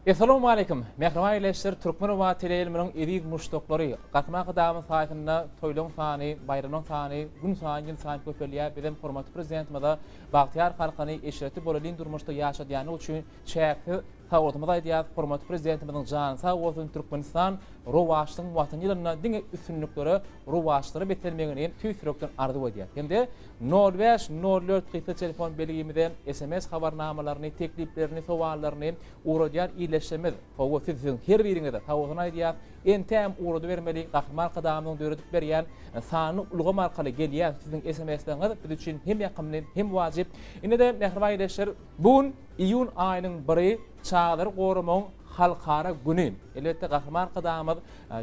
Essalawmaleýkim, mähriban ildeşler, Türkmen oba teleýaýlymynyň eziz muşdaklary! Gahryman Arkadagymyz saýasynda toýlaryň sany, baýramlaryň sany gün saýyn, ýyl saýyn köpelýär. Bizem hormatly Prezidentimize bagtyýar halkyny eşretli bolelin durmuşda ýaşadýanlygy üçin çäksiz sagbolsunymyzy aýdýarys. Hormatly Prezidentimiziň jany sag bolsun, Türkmenistan rowaçlygyň Watany ýylynda diňe üstünliklere, rowaçlara beslenmegini tüýs ýürekden arzuw edýäris. Hem-de nol bäş, nol dört gysga telefon belgimize sms habarnamalaryny, tekliplerini, sowallaryny Ugradýan ildeşlerimiz, hawa siz siziň her biriňize sagbolsun aýdýas, entägem ugradybermeli Gahryman Arkadagymyzyň döredip berýän sanly ulgam arkaly gelýän siziň SMS-leriňiz biz üçin hem ýakymly hem wajyp. Ine-de mähriban ildeşler, bu gün iýun aýynyň biri çagalary goramagyň halkara güni. Elbetde Gahryman Arkadagymyz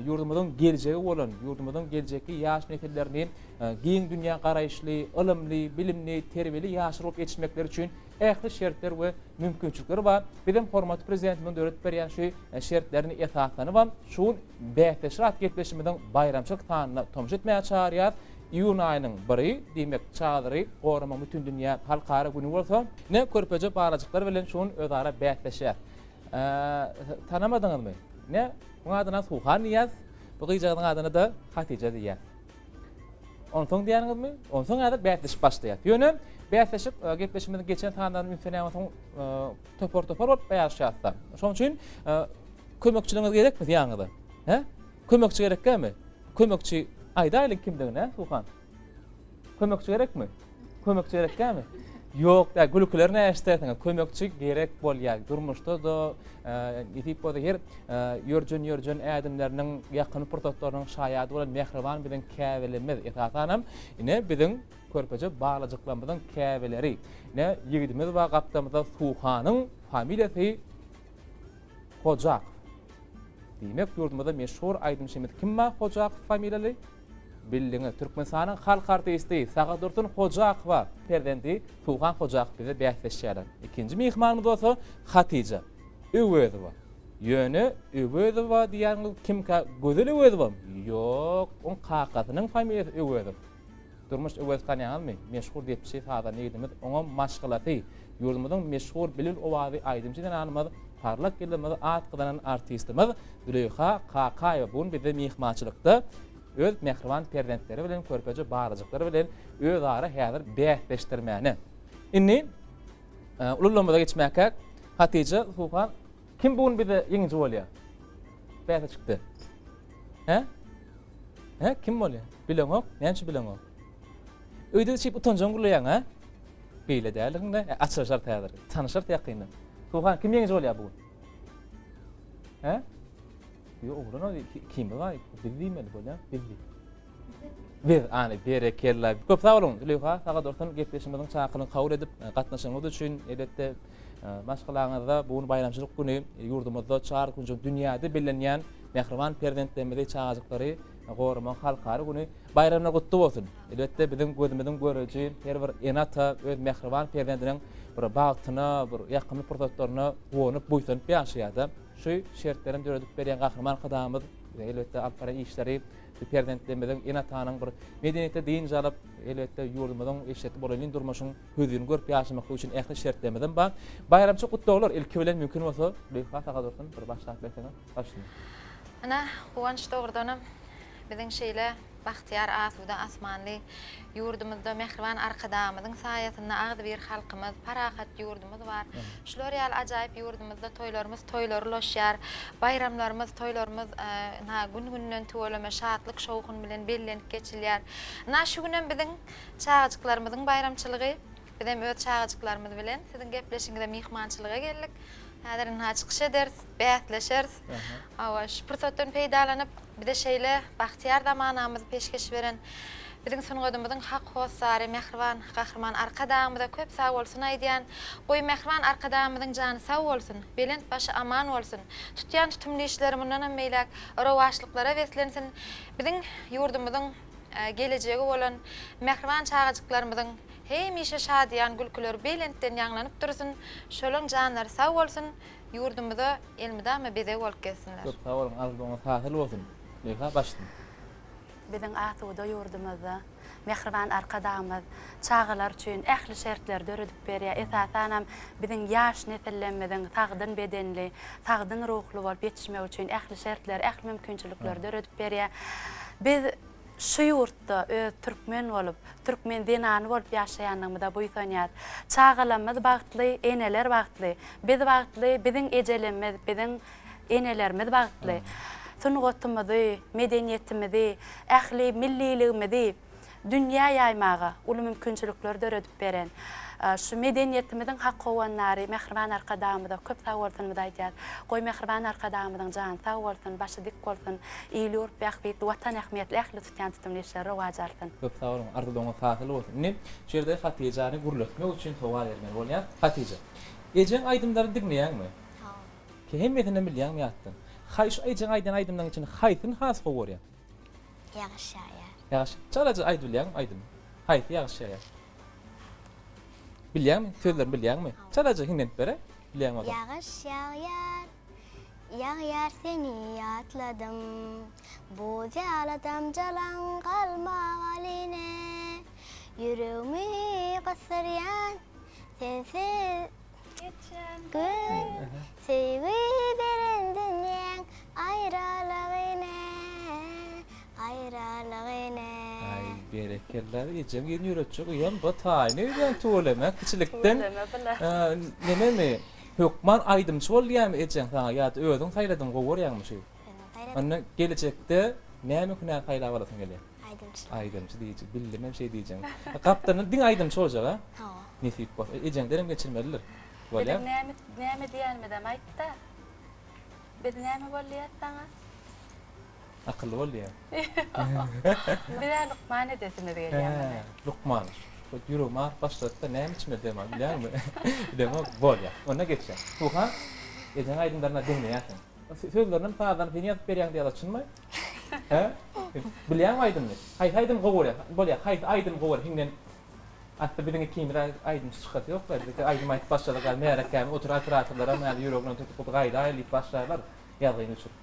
ýurdumyzyň geljegi bolan, ýurdumyzyň geljekki ýaş nesillerini giň dünýä garaýyşly, ylymly, bilimli, terbiýeli ýaşlar bolup ýetişmekleri üçin ähli şertler we mümkinçilikler bar. Bizem hormatly Prezidentimiziň döredip berýän şu şertlerini esaslanybam şu gün Bäsdeşler atly gepleşigimiziň baýramçylyk sanyna tomaşa etmäge çagyrýarys. Iýun aýynyň biri, diýmek, çagalary goramagyň bütindünýä halkara güni bolsa, ine, körpeje balajyklar bilen şu gün özara bäsleşýäs. Tanamadyňyzmy? Ine, muň adyna Suhan diýýäs, bu gyzjagazyň adyna-da Hatyja diýýäs. Onsoň diýýäňizmi? Onsoň häzir bäsleşik başlaýar. Ýöne bäsleşik e, gepleşigimiziň geçen sanlaryny üns berýän bolsaň, e, topar-topar bolup ýaryşýarys-da. Şonuň üçin e, kömekçiligiňiz gerekmi ýanyňyza? Hä? Kömekçi gerekkämi? Kömekçi aýdaýlyň kimdigini, hä, Suhan? Kömekçi gerekmi? Kömekçi gerekkämi? Ýok, da gülküler näme eşdersiňiz? Kömekçi gerek bolýar. Durmuşda-da nesip bolsa her ýörjen-ýörjen ädimleriniň, ýakyn pursatlarynyň şaýady bolan mähriban biziň käbelimiz, esasanam ine biziň körpeje balajyklarymyzyň käbeleri. Ine ýigidimiz bar gapdamyzda Suhanyň familiýasy Hojakow. Diýmek, ýurdumyzda meşhur aýdymçymyz kim bar Hojakow familiýaly? Bildiňiz, Türkmenistanyň halk artisti Sagadursun Hojakowa perzendi Suhan Hojakow bize bäsleşýärler. Ikinji myhmanymyz bolsa Hatyja Öwezowa. Ýöne Öwezowa diýýäniňiz kimkä? Gözel Öwezowamy? Ýok, oň kakasynyň familiýasy Öwezow. Durmuş Öwezow tanýaňyzmy? Meşhur depçi, sazanda ýigidimiz, oňam maşgalasy, ýurdumyzyň meşhur bilbil owazly aýdymçy zenanymyz, parlak ýyldymyz, at gazanan artistimiz Züleýha Kakaýewa bu gün bizde myhmançylykda öz mähriban perzentleri bilen, körpeje balajyklary bilen özara häzir bäsleşdirmäne. Indi ulularymyza geçmäkäk, Hatyja, Suhan, kim bu gün bize ýeňiji bolýar? Bäsleşikde. Hä? Hä, kim bolýar? Bileňok? Näme üçin bileňok? Öýde şeýdip utanjaň gürleýäň, hä? Beýle däldigiň-dä. E, açylyşarys häzir. Tanyşarys ýakyndan. Suhan, kim ýeňiji bolýar bu gün? Hä? Ýok, oglan ikimiz bar, biz diýmeli bolýar, biz diý. Biz, any, berekella. Köp sag boluň, Züleýha, Sagadursun, gepleşigimiziň çakylygyny kabul edip, gatnaşygyňyz üçin, elbetde, maşgalaňyzda bu gün baýramçylyk güni, ýurdumyzda, çar künjek dünýäde bellenýän mähriban perzentlerimizi, çagajyklary goramagyň halkara güni baýramlar gutly bolsun! Elbetde, biziň gözümiziň göreji her bir ene-ata öz mähriban perzendiniň bir bagtyna, bir ýakymly pursatlaryna guwanyp, buýsanyp ýaşaýar-da. Şu şertlerem döredip berýän Gahryman Arkadagymyz elbetde alyp barýan işleri bu perzentlerimiziň, ene-atanyň bir medeniýetde dynç alyp, elbetde ýurdumyzyň eşretli bolelin durmuşyň hözirini görüp ýaşamaklygy üçin ähli şertlerimizem bar. Baýramçylyk gutlaglar ilki bilen mümkin bolsa Züleýha Sagadursun bir başlap berseňiz başyny. Ynha, Guwanç dogrudanam biziň şeýle Bagtyýar asuda asmanly ýurdumyzda mähriban Arkadagymyzyň saýasynda agzybir halkymyz, parahat ýurdumyz bar. Şular ýaly ajaýyp ýurdumyzda toýlarymyz toýlara ulaşýar. Baýramlarymyz, toýlarymyz ynha gün-günden tüweleme şatlyk-şowhun bilen bellenip geçilýär. Ynha şu günem biziň çagajyklarymyzyň baýramçylygy. Bizem öz çagajyklarymyz bilen siziň gepleşigiňize myhmançylyga geldik. Häzir ynha çykyş ederis, bäsleşeris. Hawa, şu pursatdan peýdalanyp, bize şeýle bagtyýar zamanamyzy peşgeş beren biziň sungatymyzyň hak hossary mähriban Gahryman Arkadagymyza köp sagbolsun aýdýan. Goý, mähriban Arkadagymyzyň jany sag bolsun, belent başy aman bolsun, tutýan tutumly işleri mundanam beýläk rowaçlyklara beslensin, biziň ýurdumyzyň gelejegi bolan mähriban çagajyklarymyzyň hemişe şadyýan gülküleri belentden ýaňlanyp dursun, şolaň janlary sag bolsun, ýurdumyza elmydama bezeg bolup gezsinler. Köp sag boluň arzuwyňyz hasyl bolsun. Züleýha başsyn. Biziň asuda ýurdumyzda mähriban Arkadagymyz çagalar üçin ähli şertleri döredip berýär. Esasanam biziň ýaş nesillerimiziň sagdyn bedenli, sagdyn ruhly bolup ýetişmegi üçin ähli şertleri, ähli mümkinçilikleri döredip berýär. Biz şu ýurtda öz türkmen bolup, türkmen zenany bolup ýaşaýandygymyza buýsanýarys. Çagalarymyz bagtly, eneler bagtly. Biz bagtly, biziň ejelerimiz, biziň enelerimiz bagtly. Sungatymyzy, medeniýetimizi, ähli milliligimizi dünýä ýaýmaga uly mümkinçilikleri döredip beren şu medeniýetimiziň hak howandary mähriban Arkadagymyza köp sagbolsunymyzy aýdýarys. Goý, mähriban Arkadagymyzyň jany sag bolsun, başy dik bolsun, il-ýurt bähbitli, Watan ähmiýetli ähli tutýan tutumly işleri rowaç alsyn. Köp sag boluň, arzuwlaryňyz hasyl bolsun. Indi şu ýerde Hatyjany gürletmek üçin sowal bermeli bolýar. Hatyja, ejeň aýdymlaryny diňleýäňmi? Hawa. Hemmesinem bilýäňmi ýatdan? Haý şu ejeň aýdýan aýdymlaryň içinde haýsyny has gowy görýäň? Ýagyş ýagýar. Ýagyş. Çalaja aýdyp bilýäňmi aýdymy? Haýsy ýagyş ýagýar? Bilýäňmi? Sözlerini bilýäňmi? Çalaja hiňlenip beräý. Bilýäň bolsa. Ýagyş ýagýar, ýagýar seni ýatladym. Buz ýaly damjalaň galmagalyny. Ýüregimi gysdyrýan sensiz Geçen gün söýgi beren dünýäň aýralygy ne, aýralygy ne. Aý berekella ejeň ýüzüni ýöretjek uýam bu taýyny öýdýän tüweleme kiçilikden nememi hökman aýdymçy bol diýýämi ejeň saňa ýa-da özüň saýladyň gowy görýäňmi şu? Onda gelejekde näme hünär saýlap alasyň gelýär? Aýdymçy. Aýdymçy diýjek bildim hem şeý diýjegiňi. Gapdalyndan diňe aýdymçy boljak a? Hawa. Nesip bolsa. Ejeňdenem geçirmelidir. Bolýa. Biziň näme näme diýenimizem aýtda. Biz näme bol diýýäs saňa? Akylly bol diýýär. Biz-ä lukman edesimiz gelýär muny. Hä, lukman. Ýüregim agyryp başlady-da, näme içmeli derman bilýäňmi? Bilemok. Bolýa. Onda geçýän. Suhan, ejeň aýdymlaryny diňleýärsiň. Sözlerinem sazlaryny sen ýazyp berýäň diýýärler, çynmy? Hä? Bilýäňmi aýdymyny? Haýsy aýdymy gowy görýäň? Bolýa, haýsy aýdymy gowy görýäň? Hiňden Asly biziň ikimiz aýdymçy çykasy ýok-la, biz aýdym aýdyp başladyk, ýa märekämiz oturan operatorlaram ýa ýüreginden tutup gaýdaýyl diýip başlarlar, ýazgyny öçürip.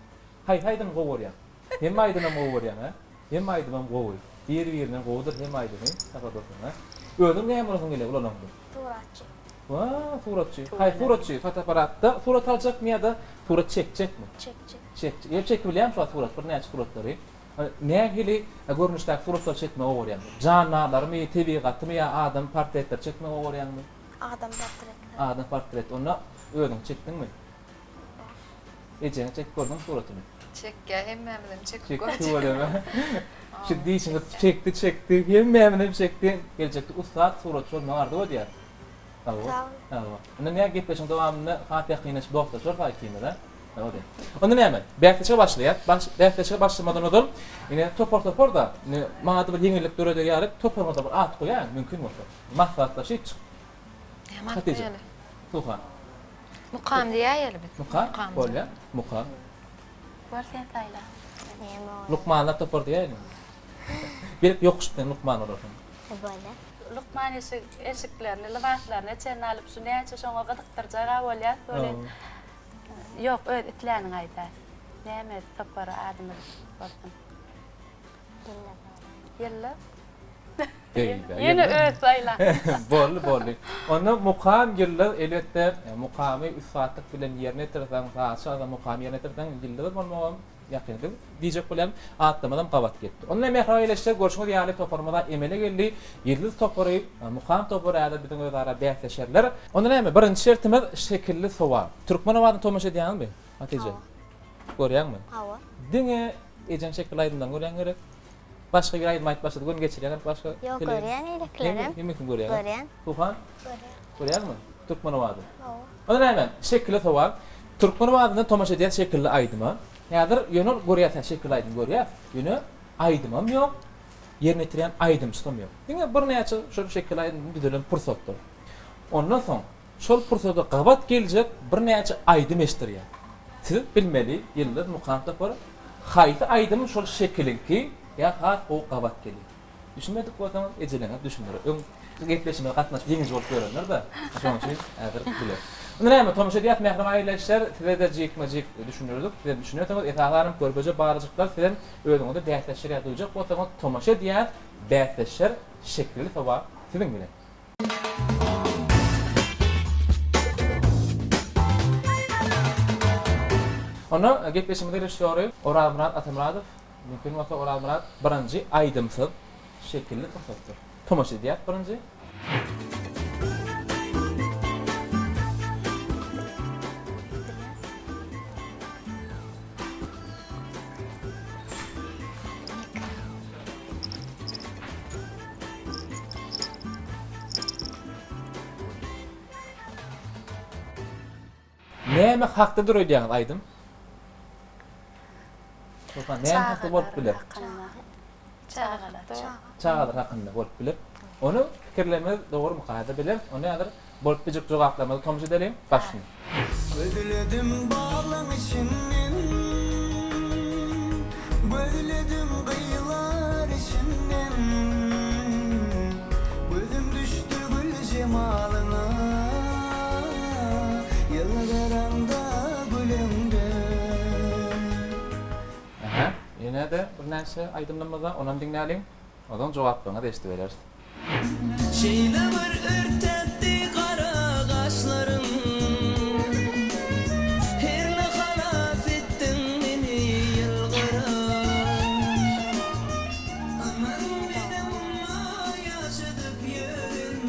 Haýsy aýdymy gowy görýäň? Hemme aýdymam gowy görýäň, hä? Hemme aýdymam gowy. Bir-birinden gowudyr hemme aýdymy, Sapa dostuň, hä? Özüň näme bolasyň gelýär ulanaňda? Suratçy. Wa, suratçy. Haýsy suratçy? Fotoapparatda surat aljakmy ýa-da surat çekjekmi? Çekjek. Çekjek. Ýa çekip bilýäňmi şu wagt surat, birnäçe suratlary? Nähili görnüşdäki suratlary çekmegi gowy görýäň? Jandarlarymy, tebigatymy ýa adam portretleri çekmegi gowy görýäňmi? Adam portretleri. Adam portret. Onda özüň çekdiňmi? Ejeňi çekip gördüňmi suratyny? Çekýär, hemmämizem çekip gördük. Çekdi tüweleme. Şu dişiňiz çekdi, çekdi, hemmämizem çekdi. Geljekde ussat suratçy bolmagy arzuw edýäris. Sag bol. Sag bol. Sag bol. Onda näme gepleşigiň dowamynda has ýakynlaşyp dostlaşarys ikimiz, a? Boldy. Onda näme? Bäsleşige başlaýas. Baş, bäsleşige başlamazdan ozal, ine topar-topar-da, ine maňa-da bir ýeňillik döreder ýaly toparyňyza bir at goýaýyň, mümkin bolsa. Maslahatlaşyp çyk. Näme at Hatyja. goýaly? Suhan. Mukam diýäýeli biz. Mukam? Bolýa. Mukam. Bor sen saýla. Näme bolar? Lukmanlar topary diýäýeliň. Gelip ýokuşyp sen lukman bolarsyň. Bolýa. Lukman eşik, eşiklerini, lybaslaryna çenli alyp şu näçe şoňa gyzykdyrjag-a bolýas welin. Ýok, öz isläniňi aýdaý. Näme topara adymyz bolsun? Ýyldyz. Ýene öz saýla. Boldy, boldy. Onda Mukam Ýyldyz elbetde mukamy ussatlyk bilen ýerine ýetirseň, saz çalsaň, mukamy ýerine ýetirseň ýyldyz bolmagam ýakyn. Biz diýjek bolýan atlarymyzam gabat gelipdir. Onda mähriban ildeşler görşüňiz ýaly toparymyz emele geldi. Ýyldyz topary, Mukam topary häzir biziň özara bäsleşerler. Onda näme, birinji şertimiz şekilli sowal. Türkmen owazyna tomaşa edýäňizmi, Hatyja? Hawa. Görýäňmi? Hawa. Diňe ejeň şekilli aýdymlaryny görýäň gerek? Başga bir aýdym aýdyp başlady, göni geçirýäň gerek başga? Ýok, görýän beýlekilerem. Hemmesini görýäň? Görýän. Suhan? Görýän. Görýäňmi? Türkmen owazy. Hawa. Onda näme, şekilli sowal. Türkmen owazyndan tomaşa edýäs şekilli aýdyma. Häzir ýöne ol görýäs, şekilli aýdym görýäs. Ýöne aýdymam ýok. Ýerine ýetirýän aýdymçysam ýok. Diňe birnäçe şol şekil aýdym düzülen pursatlar. Ondan soň şol pursada gabat geljek birnäçe aýdym eşitdirýär. Siz bilmeli Ýyldyz Mukam topary haýsy aýdym şol şekiliňki ýa has gowy gabat gelýär. Düşünmedik bolsaňyz ejeleriňiz düşündirer. Öň gepleşigimize gatnaşyp ýeňiji bolup ýörenler-de, şonuň üçin häzir biler. Indi näme, tomaşa edýäs mähriban ildeşler, size-de jikme-jik düşündirdik, sizem düşünersiňiz, esasanam körpeje balajyklar sizem özüňizi bäsleşer ýaly duýjak bolsaňyz tomaşa edýäs, bäsleşer şekilli sowal siziň bilen. Onda gepleşigimiziň režissýory Orazmyrat Atamyradow, mümkin bolsa Orazmyrat birinji aýdymsyz şekilli pursatdyr. Tomaşa edýäs birinji. Näme hakda döredýäňiz aýdym? Soltan, näme hakda bolup biler? Çagalar. Çagalar hakynda bolup biler. Ony pikirlerimiz dogrumyka häzir bileris. Ony häzir bolup biljek jogaplarymyzy tomaşa edeliň. Başyny. Gözledim baglaň içinden, Gözledim gyzlar içinden, Gözüm düşdi gül jemalyňa, Ýylgyraňda güleňde. Aha, ýene-de birnäçe aýdymlarymyz bar, onam diňläliň. Onsoň jogaplaryňyzy eşidibereris. Şeýle bir örtäpdi gara gaşlaryň, Herne halas etdiň meni ýylgyryp. Aman meni munda ýaşadyp ýören,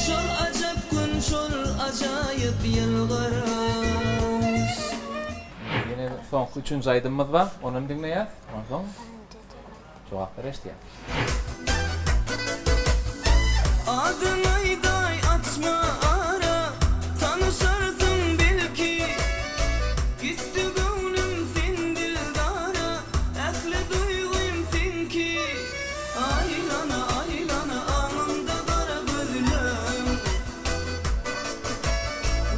Şol ajap gün, şol ajaýyp ýylgyryş. Ýene soňky üçünji aýdymymyz bar, onam diňleýäs, onsoň Jogaplary eşidýän. Adyň aýdaý açma ara, Tanyşarsyň belki. Gitdi göwnüm sen dildara, Ähli duýgym seňki. Aýlana, aýlana aňymda gara gözleň.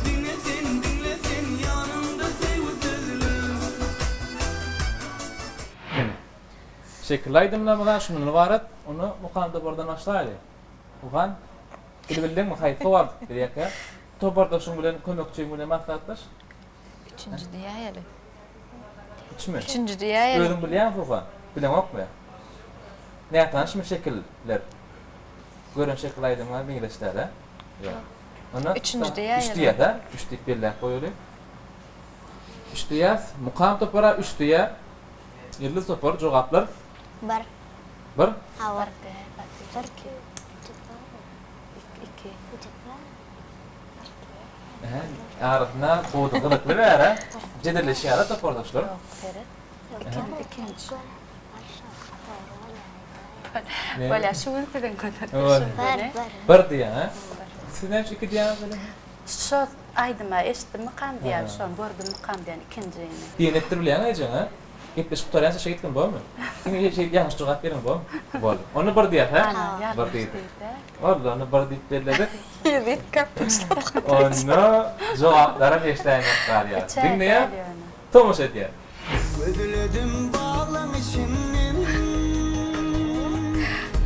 Diňe sen, diňle sen ýanymda söýgi sözleň. Ine. Şekilli aýdymlarymyz-a şundan ybarat. Onda Mukan topardan başlaýly. Mukan, bilibildiňmi haýsy sowal berýärkä? Topardaşyň bilen, kömekçiň bilen maslahatlaş. Üçünji diýäýeli. Üçmi? Üçünji diýäýeli. Özüň bilýäňmi Suhan? Bileňokmy? Nätanyşmy şekiller? Gören şekil aýdymyňa meňzeş däl-ä? Ýok. Onda Üçünji diýäýeli. Üç diýýäs-ä? Üç diýip belläp goýaly. Üç diýýäs. Mukam topara üç diýýär. Ýyldyz topar jogaplar. Bir. Bir? Hawa. Bir, iki, iki. Arasynda gowy gyzykly bäri jedelleşýärler topardaşlar. Ýok, seret. Ikinji. Bolýar, şu gün siziň günüňiz. Bir diýýän, hä? Siz näme üçin iki diýýäňiz welin? Şo aýdyma eşitdimmikam diýýän, şony gördümmikam diýýän ikinjini. Diýen etdir bilýäň ejeň, hä? Gepleşik gutarýança şeýtgin bormy? Diňe şeýdip ýalňyş jogap beriň bormy? Boldy. Onda bir diýýäs, hä? Bir diýdik. Boldy, onda bir diýip belledik. Onda jogaplaram eşidäýmek galýar. Diňleýär, tomaşa edýär. Gözledim baglaň içinden.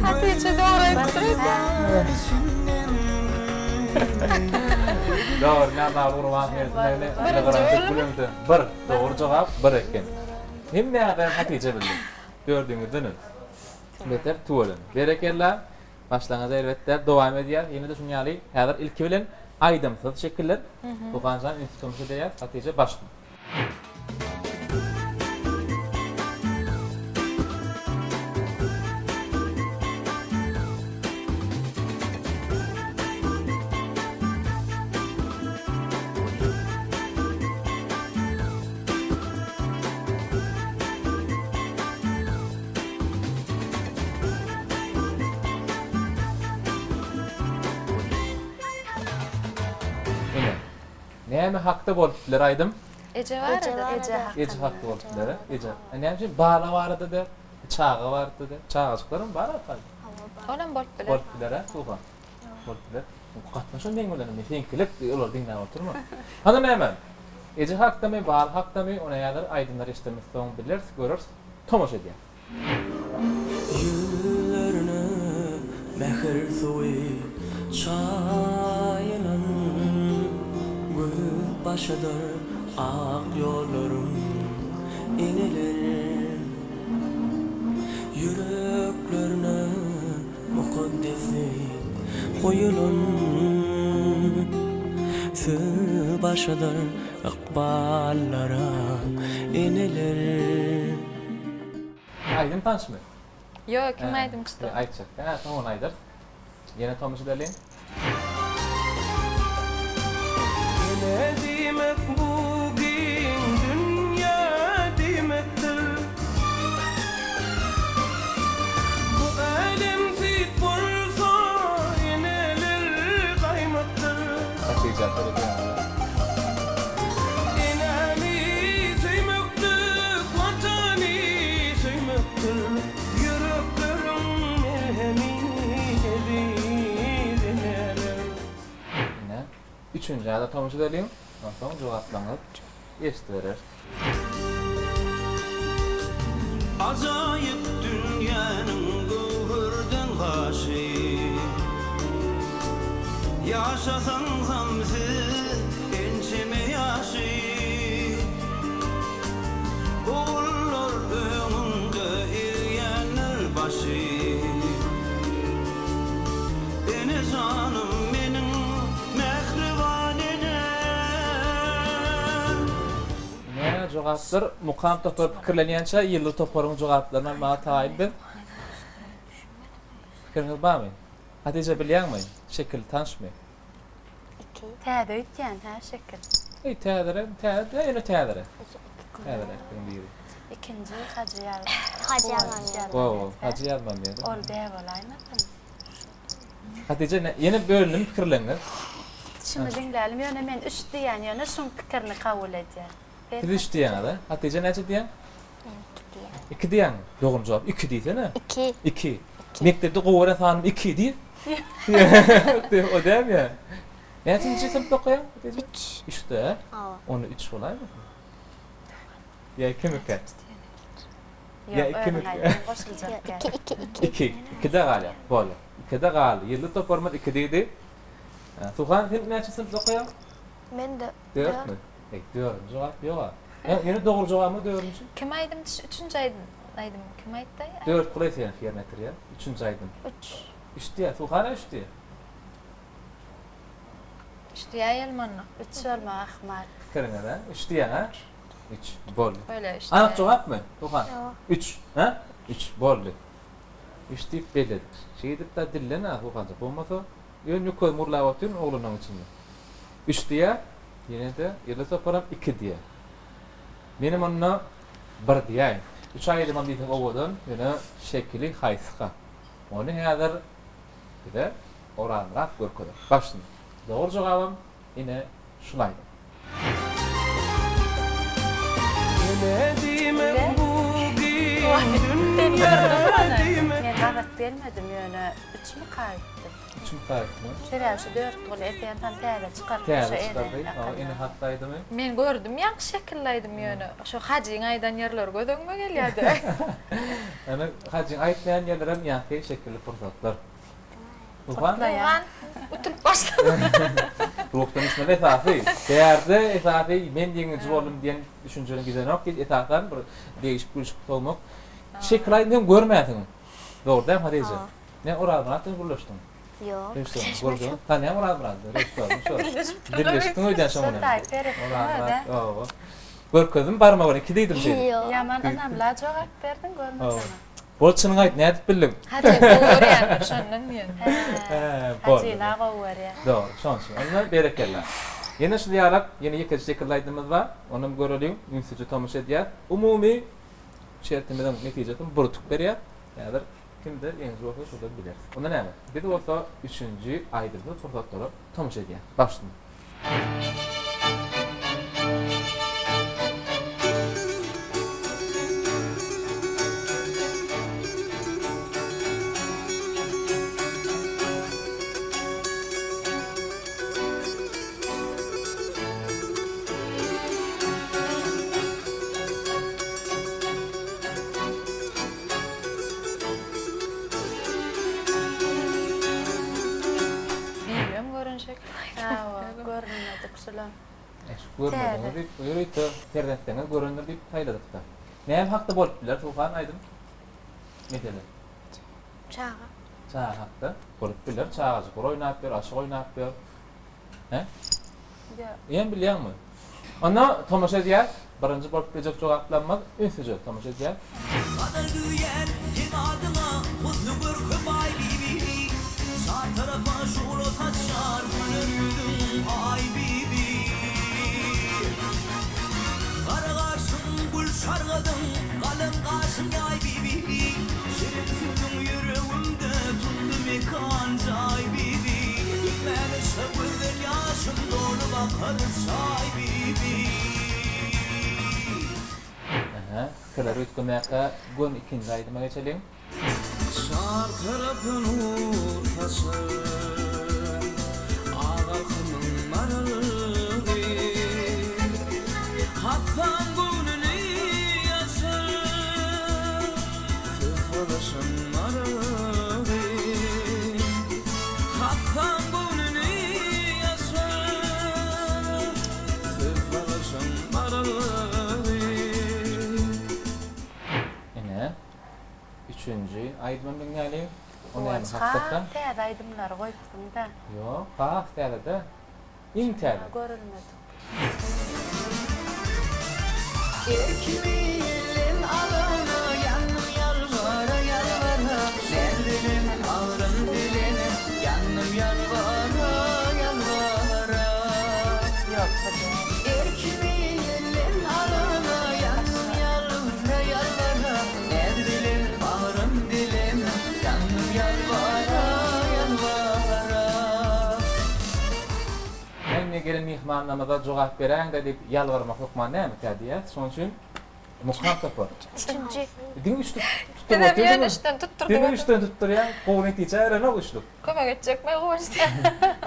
Hatyja dogry aýdypdyr öýdýän. Dogry, Nazarguly Gurbangeldiýewna birinji Bir, dogry jogap bir eken. Hemmäňizden Hatyja bildi. Dördüňizdenem. Beter tüweleme. Berekella. Başlaňyz erbet däl. Dowam edýäs. Ýene-de şunuň ýaly häzir ilki bilen aýdymsyz şekiller. Tuganjan ünsli tomaşa edýäs. Hatyja başla. Ine. Näme hakda bolup biler aýdym? Eje barada. Eje hakynda. Eje hakda bolup biler. Eje. Näme üçin bala barada da, çaga barada da, çagajyklaram bar hatda. Olam bolup biler. Bolup biler, ha, Suhan. Bolup biler. Gatnaşan meň bilen indi seňkilik olary diňläp oturma. Hany näme? Eje hakdamy, bal hakdamy, ony häzir aýdymlar eşidemiz soň bileris, göreris. Tomaşa edýäs. Ýüzlerine mähir suwy çaýylan. başydyr ak ýollaryň eneler. Ýüreklerine mukaddeslik goýulan Söz başydyr ykballara eneler. Aýdym tanşmy? Ýok, kim aýdymçydy? Aýtjak. Hä, soň ony aýdarys. Ýene tomaşa edeliň. Ene diýmek bu giň dünýä diýmekdir. Bu älem süýt bolsa eneler gaýmakdyr. Hatyja seredýän. Enäni söýmeklik Watany söýmekdir. Ýürekleriň melhemi eziz eneler. Ine, üçünji ada tomaşa edeliň. Onsoň jogaplaryňyz eşidibereris. Ajaýyp dünýäniň göwherden gaşy. Ýaşasaň gamsyz ençeme ýaşy. Ogullar öňüňde egýändir başy. Ene janym meniň mähriban enem. Ine jogaplar Mukam topary pikirlenýänçä Ýyldyz toparyň jogaplaryny almaga taýyn biz. Pikiriňiz barmy? Hatyja bilýäňmi? Şekil tanşmy? Täze öýtýän hä şekil. Eý täzere, täze däl ýöne täzere. Täzere biziň biri. Ikinji Hajy ýaz. Hajy Ýazmamyýew. Gowy, Hajy Ýazmamyýew. Ol däp bolaýmasyn? Hatyja ýene bölündimi pikirleriňiz? Şuny diňlälim ýöne men üç diýýän ýöne şuň pikirini kabul edýän. Siz üç diýýäňiz a? Hatyja näçe diýýäň? Men iki diýýän. Iki diýýäňmi? Dogry jogap iki diýsene. Iki. Iki. Mekdepde gowy gören sanym iki diý. O dälmi ýa? Näçinji synpda okaýaň Hatyja? Üç. Üçde? Hawa. Onda üç bolaýmasyn? Ýa ikimikä? Ýa Ýok, ikimikä? özüň aýtdyň goşuljak Iki, iki, iki. Iki. Ikide galýar. Bolýar. Ikide galdy. Ýyldyz toparymyz iki diýdi. Suhan sen näçe synpda okaýaň? Men-de Dörtmi? Eý, dördünji jogap ýog-a. Ýöne dogry jogabymyz dördünji. Kim aýdymçy? Üçünji aýdym kim aýtdy? Dört gulaý sen ýerine ýetirýär. Üçünji aýdym. Üç. Üç diýýär. Suhan-a üç diýýär. Üç diýäýelim onda. Üç bolmagy ahmal. Pikiriňiz-ä? Üç diýýäň-ä? Üç. Boldy. Bolýar, üç Anyk diýäýelim. jogapmy, Suhan? Ýok. Üç. Hä? Üç. Boldy. Üç diýip belledik. Şeýdip-de dillen-ä, Suhanjyk. Bolmasa, ýöne ýükezimi urlap otyryn oglanlaryň içinde. Üç diýýär, ýene-de Ýyldyz toparam iki diýýär. Menem onda bir diýäýin. Üç aýdymam diýseň owadan, ýöne şekili haýsyka? Ony häzir bize Orazmyrat görkezer. Başyny. Dogry jogabam ine şul aýdym. Ene diýmek bu giň Sen dünýä gördüňmi ony? diýmek. Men gabat gelmedim ýöne üçmüka aýtdym. Üçmüka aýtdymy? Sebäbi şu Dörtguly Esen han täze çykarypdy Täze şu çykardy. ene Hawa, ene hakynda. hakda aýdymy. Men gördüm ýaňky şekilli aýdymy ýöne şo Hajyň aýdan ýerleri göz öňüme gelýärdi. Ýöne Hajyň aýtmaýan ýerlerem ýaňky şekilli pursatlar. Ruhan? Ruhan utulyp başlady. Ruhdan düşmeli esasy. Bärde esasy men ýeňiji boldum diýen düşünjeni gidenok diýip esasan bir degişip gülüşip sowmak. Şekil aýdym sen görmänsiň. Dogry dämi Hadyja? Hawa. Men Orazmyrat bilen gürleşdiň. Ýok. Gürleşdiň. Tanýaň Orazmyrady? Režissýoryny şo. Dilleşipdiň öýdýän şoň bilen. Şo taýy seretdim Orazmyrat, hawa. Görkezdim barmagyny, iki diýdim şeýdip. Ýok. Ýaman ynamla jogap berdiň görmeseň. Bol çynyňy aýt, nädip bildiň? Hajy gowy görýändir şondan diýen. Hä, boldy. Hajyna gowy görýär. Dogry, şoň üçin. Onda berekella. Ýene şul ýalak, ýene ýekeje şekilli aýdymymyz bar. Onam göreliň, ünsüje tomaşa edýäs. Umumy şertimiziň netijesini bir utuk berýär. Häzir kimde ýeňiji bolsa şodan bileris. Onda näme? Biz bolsa üçünji aýdymsyz pursatlara tomaşa edýäs. Başlyň. Bibem gören şekil. Hawa, görünmedik şulam. Eşik görmediňiz diýip, ýörite perzentleriňiz görendir diýip saýladyk-da. Näme hakda bolup biler Suhan aýdym? Mesele. Çaga. Çaga hakda bolup biler. Çagajyklar oýnap ýör, aşyk oýnap ýör. Hä? Ýok. Ýem bilýäňmi? Onda tomaşa edýäs. Birinji bolup biljek jogaplarymyz ünsüje tomaşa edýäs. Gadar düzýän seň adyňa husny görke Baýbibi Çar tarapa şugla saçýar güler ýüzüň Aýbibi Gara gaşyň gül şargadyň galam gaşyň Aýbibi Şirin sözüň ýüregimde tutdy mekan Jaýbibi Dökmäge şa gözden ýaşym dolup akar Çaýbibi. Aha, pikirleri üýtgemäkä göni ikinji aýdyma geçeliň. Çar tarapa nur saçan Ak alkymyň maralygy Hassaň göwnüni açan Söz salyşan maralygy Hassaň göwnüni açan Söz salyşan maralygy. Ine, üçünji aýdymam diňläliň. O näme Guwanç, hakdaka? has täze aýdymlary goýupsyň-da. Ýok, has täze-de. Iň täze. Görülmedik. Erkimi elden alana ýandym ýalbara ýalbara Näz bilen agrym dilene ýandym ýalbara ýalbara Ýok, bu däl. Erkimi elden alana ýandym ýalbara ýalbara Näz bilen bagrym dilene ýandym ýalbara ýalbara. Indi gelen myhmanlarymyza jogap beräýiň-dä diýip ýalbarmak hökman nämikä diýýäs. Şonuň üçin Mukam topar. Üçünji. Diňe üçlük tutduryp Sizem otyrdyňyz. ýöne üçden tutdurdyňyz. Diňe üçden tutdurýaň, gowy netije berenok üçlük. Kömek etjekmi Guwanç diýýän.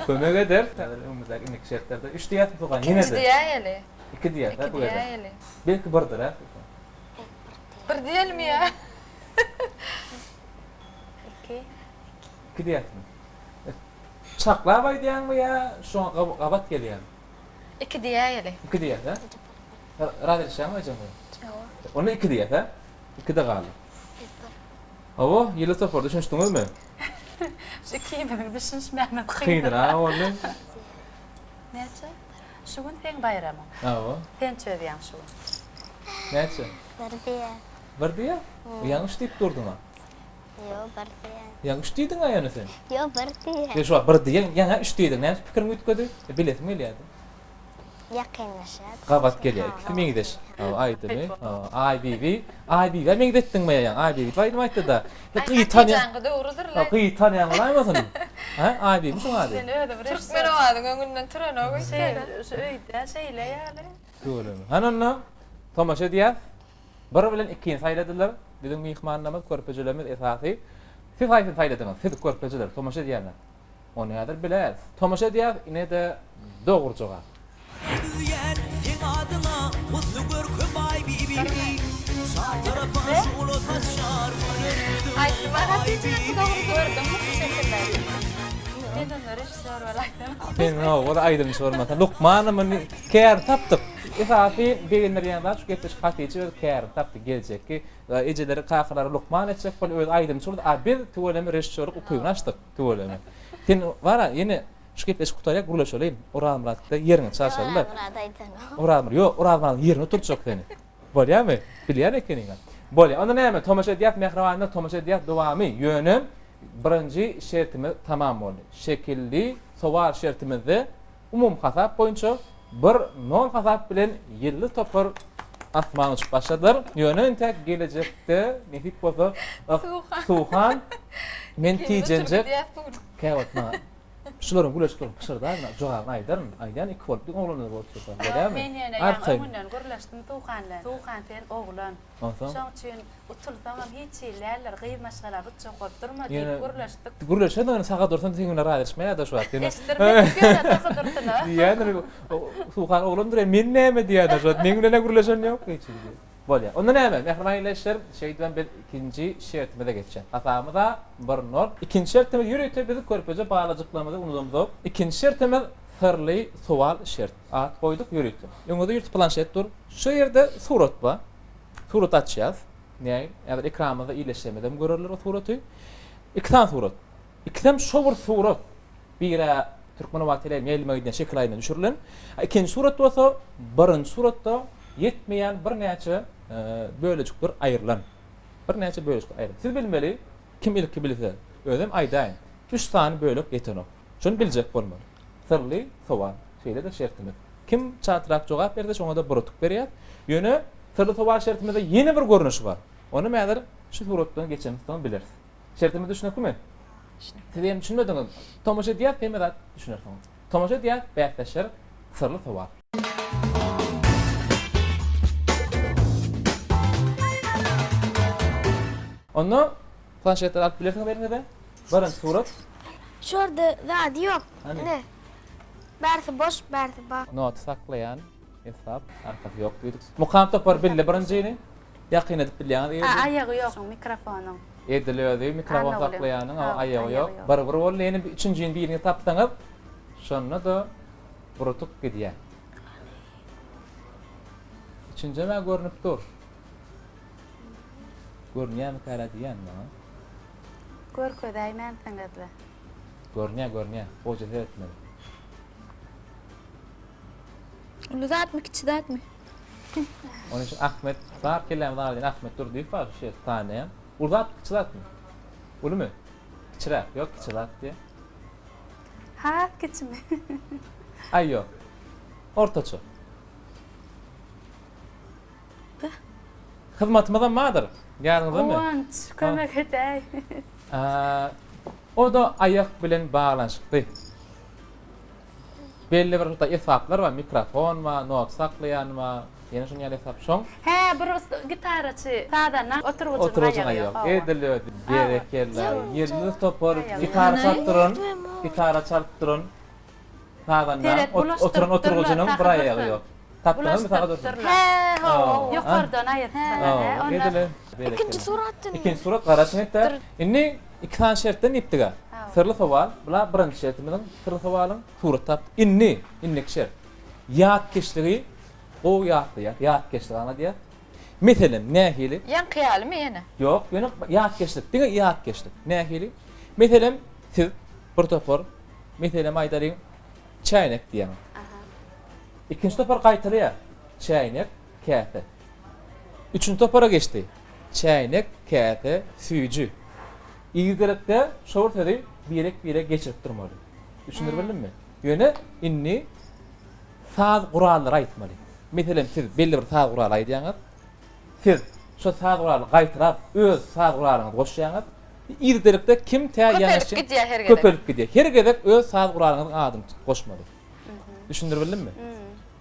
Kömek eder. Häzir öňümizdäki indiki şertlerde üç diýýäsmi Suhan ýene-de? Ikinji diýäýeli. Iki diýýäs hä bu gezek. Iki diýäýeli. Belki birdir hä Suhan. Bir diýelimi ýa? Iki. Iki diýýäsmi? Çaklap aýdýaňmy ýa şoňa gabat gelýärmi? Iki diýäýeli. Iki diýýäs hä? Razy edişýäňmi ejeň bilen? Hawa. Onda iki diýýäs hä? Ikide galdy. Bir. Hawa, ýyly topar düşünişdiňizmi? Şu ikimiziň düşünişmämiz kyn. Kynrak boldy. Näçe? Şu gün seň baýramyň. Hawa. Sen çözýäň şu gün. Näçe? Bir diýýän. Bir diýýä? Ýaňy üç diýip durduň-a. Ýok, bir diýýän. Ýaňy üç diýdiň-ä ýöne sen. Ýok, bir diýýän. Ýa şu wagt bir diýýäň, ýaňy üç diýdiň. Näme üçin pikiriň üýtgedi? Bilesim gelýärdi. Ýakynlaşýar. Gabat gelýär. Ikisi meňzeş. Hawa, aýdymy. Hawa, Aýbibi. Aýbibä meňzetdiňmi ýaňy? Aýbibi diýip aýdym aýtdy-da. Gyz tanýan. Hatyjaňky dogrudyr-la. Gyz tanýan bolaýmasyn? Hä, Aýbibimi şoň ady? Sen özüň režissýor. Türkmen owazyň öňünden turanok öýtýän. Şu öýde şeýle ýaly. Tüweleme. Hany onda tomaşa edýäs. Bir bilen ikini saýladylar. Biziň myhmanlarymyz, körpejelerimiz esasy. Siz haýsyny saýladyňyz? Siz körpejeler, tomaşa edýänler. Ony häzir bileris. Tomaşa edýäs, ine-de dogry jogap. Düzýän seň adyňa husny görke Baýbibi Çar tarapa şugla saçýar güler ýüzüň Aýtdym-a Hatyjaňky dogry Gördüňmi şu şekilleri? Men onda režissýor bolaýsam. Sen hawa, aýdymçy bolmasaň. Lukmanam kär tapdyk. Esasy begendirýän zat şu gepleşik Hatyja öz kärini tapdy geljekki ejeleri kakalary lukman etjek boldy özi aýdymçy boldy a biz tüweleme režissýorlyk ukybyny açdyk tüweleme. Sen bara ýene şu gepleşik gutarýar gürleşeliň Orazmyratda ýeriňi çalşalyda. Orazmyrat aýdanok. Orazmyrat ýok Orazmyradyň ýerine oturtjak seni. Bolýamy? Bilýän ekeniň-ä. Bolýa. Onda näme tomaşa edýäs mähribanlar tomaşa edýäs dowamy ýöne birinji şertimiz tamam boldy. Şekilli sowal şertimizde Umumy hasap boýunça bir nol hasap bilen Ýyldyz topar asmana uçup başladylar. Ýöne entäk gelejekde nesip bolsa Suhan men tijenjek käwagt maňa şularyň gülüşiklerini pyşyrdaryn, jogabyny aýdaryn. Aýdýan iki bolup diňe oglanlar bolup otursa bolýarmy? Men ýöne ýaňy öňünden gürleşdim Suhan bilen. Suhan sen oglan. Onsoň? Şoň üçin utulsaňam hiç hili däldir, gyz maşgala utjak bolup durma diýip gürleşdik. Gürleşen ony saga dursun seň bilen razylaşmaýar-da şu wagt. Eşitdirmedik ýöne saga dursun-a. Diýýändir, Suhan oglandyr, men näme diýýändir şu wagt, meň bilen-ä gürleşen ýok hiç hili diýip. Bolýar. Onda näme, mähriban ildeşler, şeýdibem biz ikinji şertimize geçýäs. Hasabymyz-a bir nol. Ikinji şertimiz ýörite biz körpeje balajyklarymyzy unudamzok. Ikinji şertimiz. Syrly sowal şert. At goýduk ýörite. Öňüňizde ýörite planşet dur. Şu ýerde surat bar. Surat açýas. Näme? Häzir ekranymyzda ildeşlerimizem görerler o suraty. Iki sany surat. Ikisem şo bir surat. Biri Türkmenobat teleýaýlymyň ýaýlyma gidýän şekil aýynda düşürilen. Ikinji surat bolsa birinji suratda ýetmeýän birnäçe bölejikler aýrylan. Birnäçe bölejikler aýrylan. Siz bilmeli, kim ilki bilse, özem aýdaýyn. Üç sany bölek ýetenok. Şony biljek bolmaly. Syrly sowal. Şeýle-de şertimiz. Kim çaltrak jogap berse şoňa-da bir utuk berýäs. Ýöne syrly sowal şertimizde ýene bir görnüşi bar. Ony häzir şu suratdan geçemizsoň bileris. Şertimiz düşnüklimi? Siz hem düşünmediňiz. Tomaşa edýäs hemme zat düşünersiňiz. Tomaşa edýäs bäsdeşler syrly sowal. Onda planşetleri alyp bilersiňiz eliňize. Birinji surat. Şu ýerde zady ýok. Hany? Ine. Bärsi boş, bärsi bar. Noty saklaýan esbap arkasy ýok diýdik. Mukam topar bildi birinjini. Ýakyn edip bilýäňiz A, eger. aýagy ýok şoň mikrofonyň. Edil özi mikrofon Annaguly. saklaýanyň Ha, aýagy aýagy ýok. ýok. Bir bir boldy. Ýene bir üçünjini birini tapsaňyz şonda-da bir utuk gidýär. Üçünjem-ä görnüp dur. Görünýärmikä diýýän maňa. Görkezäýmänsiňizle. Görünýär, görünýär. Goja seretmeli. Uly zatmy, kiçi zatmy? Onuň üçin Ahmet, zar kellämizi agyrdan Ahmet Durdyýew bar şu ýerde tanaýan. Uly zatmy, kiçi zatmy? Ulumy? Kiçiräk. Ýok, kiçi zat diýýär. Has kiçimi? Aý ýok. Ortaça. Hyzmatymyzam bardyr. Ýadyňyzdamy? Guwanç, kömek edäý. O-da aýak bilen baglanyşykly. Belli bir şurada esbaplar bar, mikrofon bar, not saklaýan bar, ýene şunuň ýaly esbap. Şoň. Hä, bir gitaraçy sazanda oturgyjynyň Oturgyjyň aýagy ýok. aýagy. Edil özi. Berekella. Ýyldyz topar gitara çalyp duran, gitara çalyp duran sazanda Seret, oturan oturgyjynyň bir aýagy ýok. Tapdyňyzmy saga dursun? Hä, hawa. Ýokardan aýyrtdylar, hä, onda. Ikinji suratda näme? Ikinji surat garaşyň etde. Indi iki sany şertden diýipdik-ä. Syrly sowal, bula birinji şertimiziň syrly sowalyň surat tapdyk. Indi, indiki şert. Ýatkeşligi gowy ýatlaýar, ýatkeşlik aňladýar. Meselem, nähili? Ýaňky ýalymy ýene? Ýok, ýöne ýatkeşlik, diňe ýatkeşlik. Nähili? Meselem, siz bir topar, meselem aýdalyň, Çäýnek diýýäňiz. Ikinji topar gaýtalaýar. Çäýnek, käse. Üçünji topara geçdi. Çäýnek, käse, süýji. Yzygiderlikde şo bir sözi birek-birek geçirip durmaly. Düşündirip bildimmi? Ýöne indi saz gurallary aýtmaly. Meselem, siz belli bir saz guraly aýdýaňyz. Siz şo saz guralyny gaýtalap, öz saz guralyňyzy goşýaňyz. Yzygiderlikde kim tä Köpelip gidýär her gezek. Köpelip gidýär. Her gezek öz saz guralyňyzyň adyny tutup goşmaly. Düşündirip bildimmi?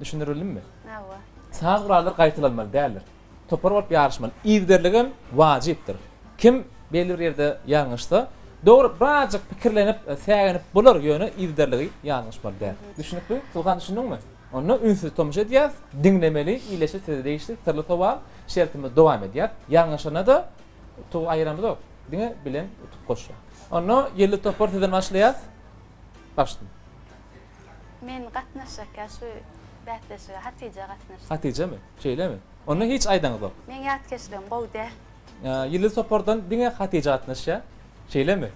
Düşündirip bildimmi? Hawa. Saz gurallary gaýtalanmaly däldir. Topar bolup ýaryşmaly. Yzygiderligem wajypdyr. Kim belli bir ýerde ýalňyşsa, dogry birazjyk pikirlenip, säginip bolar, ýöne yzygiderligi ýalňyşmaly däl. Düşnükli? Suhan düşündiňmi? Onda ünsli tomaşa edýäs, diňlemeli, iýleşe size degişli syrly sowal, şertimiz dowam edýär. Ýalňyşanda-da utugy aýyramyzok, diňe bilen utuk goşýar. Onda ýylly topar sizden başlaýas. Başla. Men gatnaşjakýa şu bäsleşige Hatyja gatnaşsyn. Hatyjamy? Şeýlemi? Onda hiç aýdaňyzok. Meň ýatkeşligim gowy däl. Ýylly topardan diňe Hatyja gatnaşýar. Şeýlemi?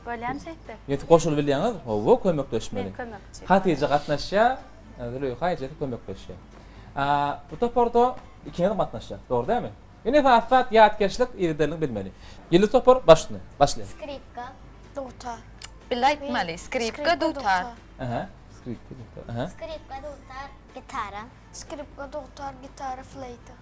Bolýamy şeýtsek? Ýa goşulyp bilýäňiz? Hawa, kömekleşmeli. Men kömekçi. Hatyja gatnaşýar, Züleýha ejesi kömekleşýär. Bu toparda ikiňiz gatnaşýar, dogry dälmi? Indi esasy zat ýatkeşlik, yzygiderligini bilmeli. Ýyldyz topar başyny, başlaýar. Skripka, dutar. Bile aýtmaly, skripka, dutar. Aha, skripka, dutar. Aha. Skripka, dutar, gitara. Skripka, dutar, gitara, fleýta.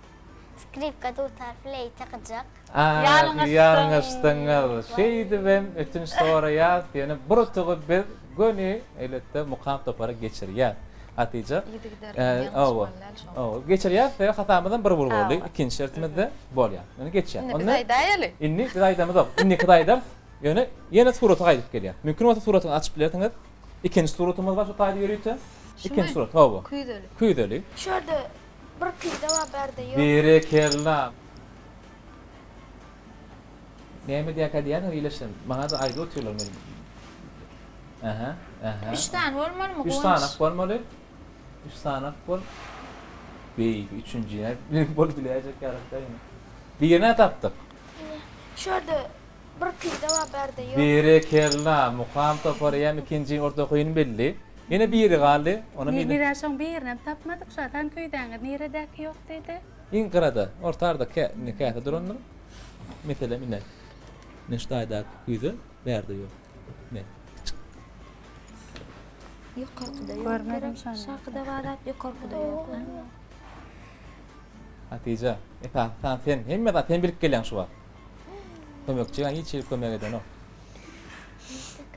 Skripka, dutar, fleýta, gyjak. Ah, ýalňyşdyňyz. Şeýdibem ötünç soraýas, ýöne bir utugy biz göni elbetde Mukam topara geçirýäs. Hatyja. Yzygiderli ýalňyşmaly däl şoň. Hawa, geçirýäs, sebäbi hasamyzam bir bir boldy. Ikinji şertimizde bolýar. Indi geçýär. Indi biz aýdaýaly. Indi biz aýdamyzok. Indiki biz aýdarys. Ýöne ýene surata gaýdyp gelýär. Mümkin bolsa suratyňy açyp bilersiňiz. Ikinji suratymyz bar şu taýda ýörite. Ikinji surat, hawa. Küýzeli. Küýzeli. Şu ýerde bir küýze bar, bärde ýok. Berekella. Näme diýýärkä diýýärsiňiz ildeşler. Maňa-da aýdyp otyrlar men. Aha. Ähä. Üç sany bolmalymy Üç Guwanç? sanak bolmaly. Üç sanak bol. Beý, üçünji nädip bolup biläýjek ýaly däl. Birini tapdyk. Şu ýerde bir küýze bar bärde ýok. Berekella, Mukam topary hem ikinji ortaokyny bildi. Ýene biri galdy. Onam Ni ýene. biz-ä şoň birinem tapmadyk şo. San küýzäňiz niredäki ýok diýdi. Iň gyrada, ortarda kä, ine käse durandyr. Meselem ine. Ine şu taýdaky küýze bärde ýok. Ine. Kiçik. Ýokarkyda ýok. Görmedim şony. Şakyda bar zat ýokarkyda ýok. Hatyja, esasy san sen, hemme zat sen bilip gelýäň şu wagt. Kömekçiň hiç hili kömek edenok.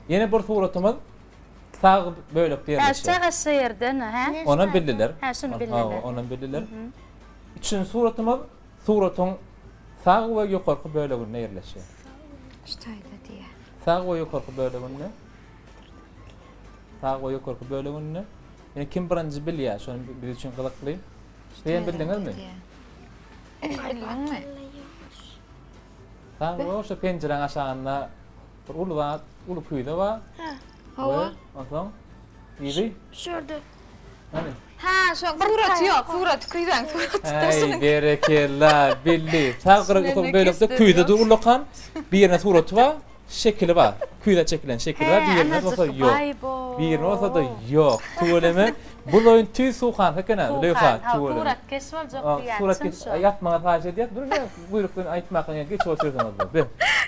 Ýene bir suratymyz sag bölekde Hä, ýerleşýär. çaga şu ýerden, hä? Onam bildiler. Hä, şuny bildiler. Hawa, onam bildiler. Üçünji suratymyz suratyň sag we ýokarky böleginde ýerleşýär. Şu taýda diýýär. Sag we ýokarky böleginde. Sag we ýokarky böleginde. Ýene kim birinji bilýär, şony biz üçin gyzykly. Siz hem bildiňizmi? Bildiňmi? Sag we şu penjiräň aşagynda bir uly zat, uly küýze bar. Hawa. Onsoň yzy? Şu ýerde. Hany? Ha, şoň suraty ýok, suraty küýzäň suraty Äý, berekella, bildi. Sag gyra bölekde küýze dur ullakan. Birine suraty bar. Şekili bar. Küýzä çekilen şekili bar, birinde bolsa ýok. Birinde bolsa-da ýok. Tüweleme. Bu oýun tüýs Suhanka eken-ä, Züleýha, tüweleme. Suratkeş boljak diýýän, Suratkeş, ýatmaga haýyş edýäs. Dur, men buýrukdan aýtmaka ýa geç otursaňyz-da. Be.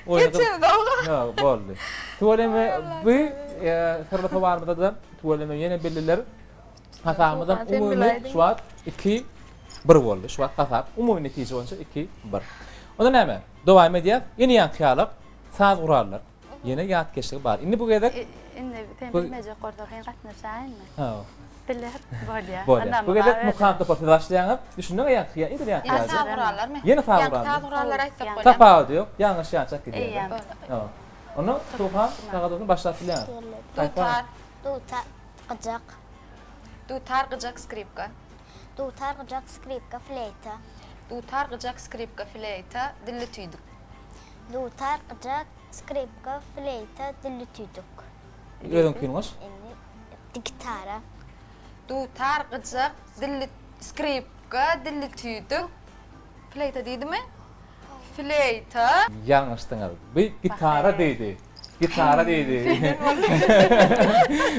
Geçemzok. Ýok, boldy. Tüweleme, bu syrly sowalymyzda-da tüweleme ýene bildiler. Hasabymyzam umumy şu wagt 2 1 boldy. Şu wagt hasap umumy netije boýunça 2 1. Onda näme? Dowam edýäs. Ýene ýaňky ýalak. Saz gurallar. Ýene ýatkeşligi bar. Indi bu gezek Indi sen bilmejek bolsaň men gatnaşaýynmy? Ha. Biler, bolýar. Bolýar. Bu gezek Mukam topar siz başlaýaňyz. Düşündiňmi ýaňky ýa edil ýaňky Ýene saz gurallarmy? Ýene saz gurallar. Ýaňky saz gurallar aýtsak bolýar. Tapawudy ýok. Ýalňyş ýançak gidýär. Eýýäm. Onda Suhan sagadyny başlap bilýäňiz. Dutar. Dutar, gyjak. Dutar, gyjak, skripka. Dutar, gyjak, skripka, fleýta. Dutar, gyjak, skripka, fleýta, dilli tüýdük. Dutar, gyjak, skripka, fleýta, dilli tüýdük. Özüňkini goş. Indi gitara. Dutar, gyjak, dilli skripka, dilli tüýdük, fleýta diýdimi? Fleýta. Ýalňyşdyňyz. Bu gitara diýdi. Gitara diýdi.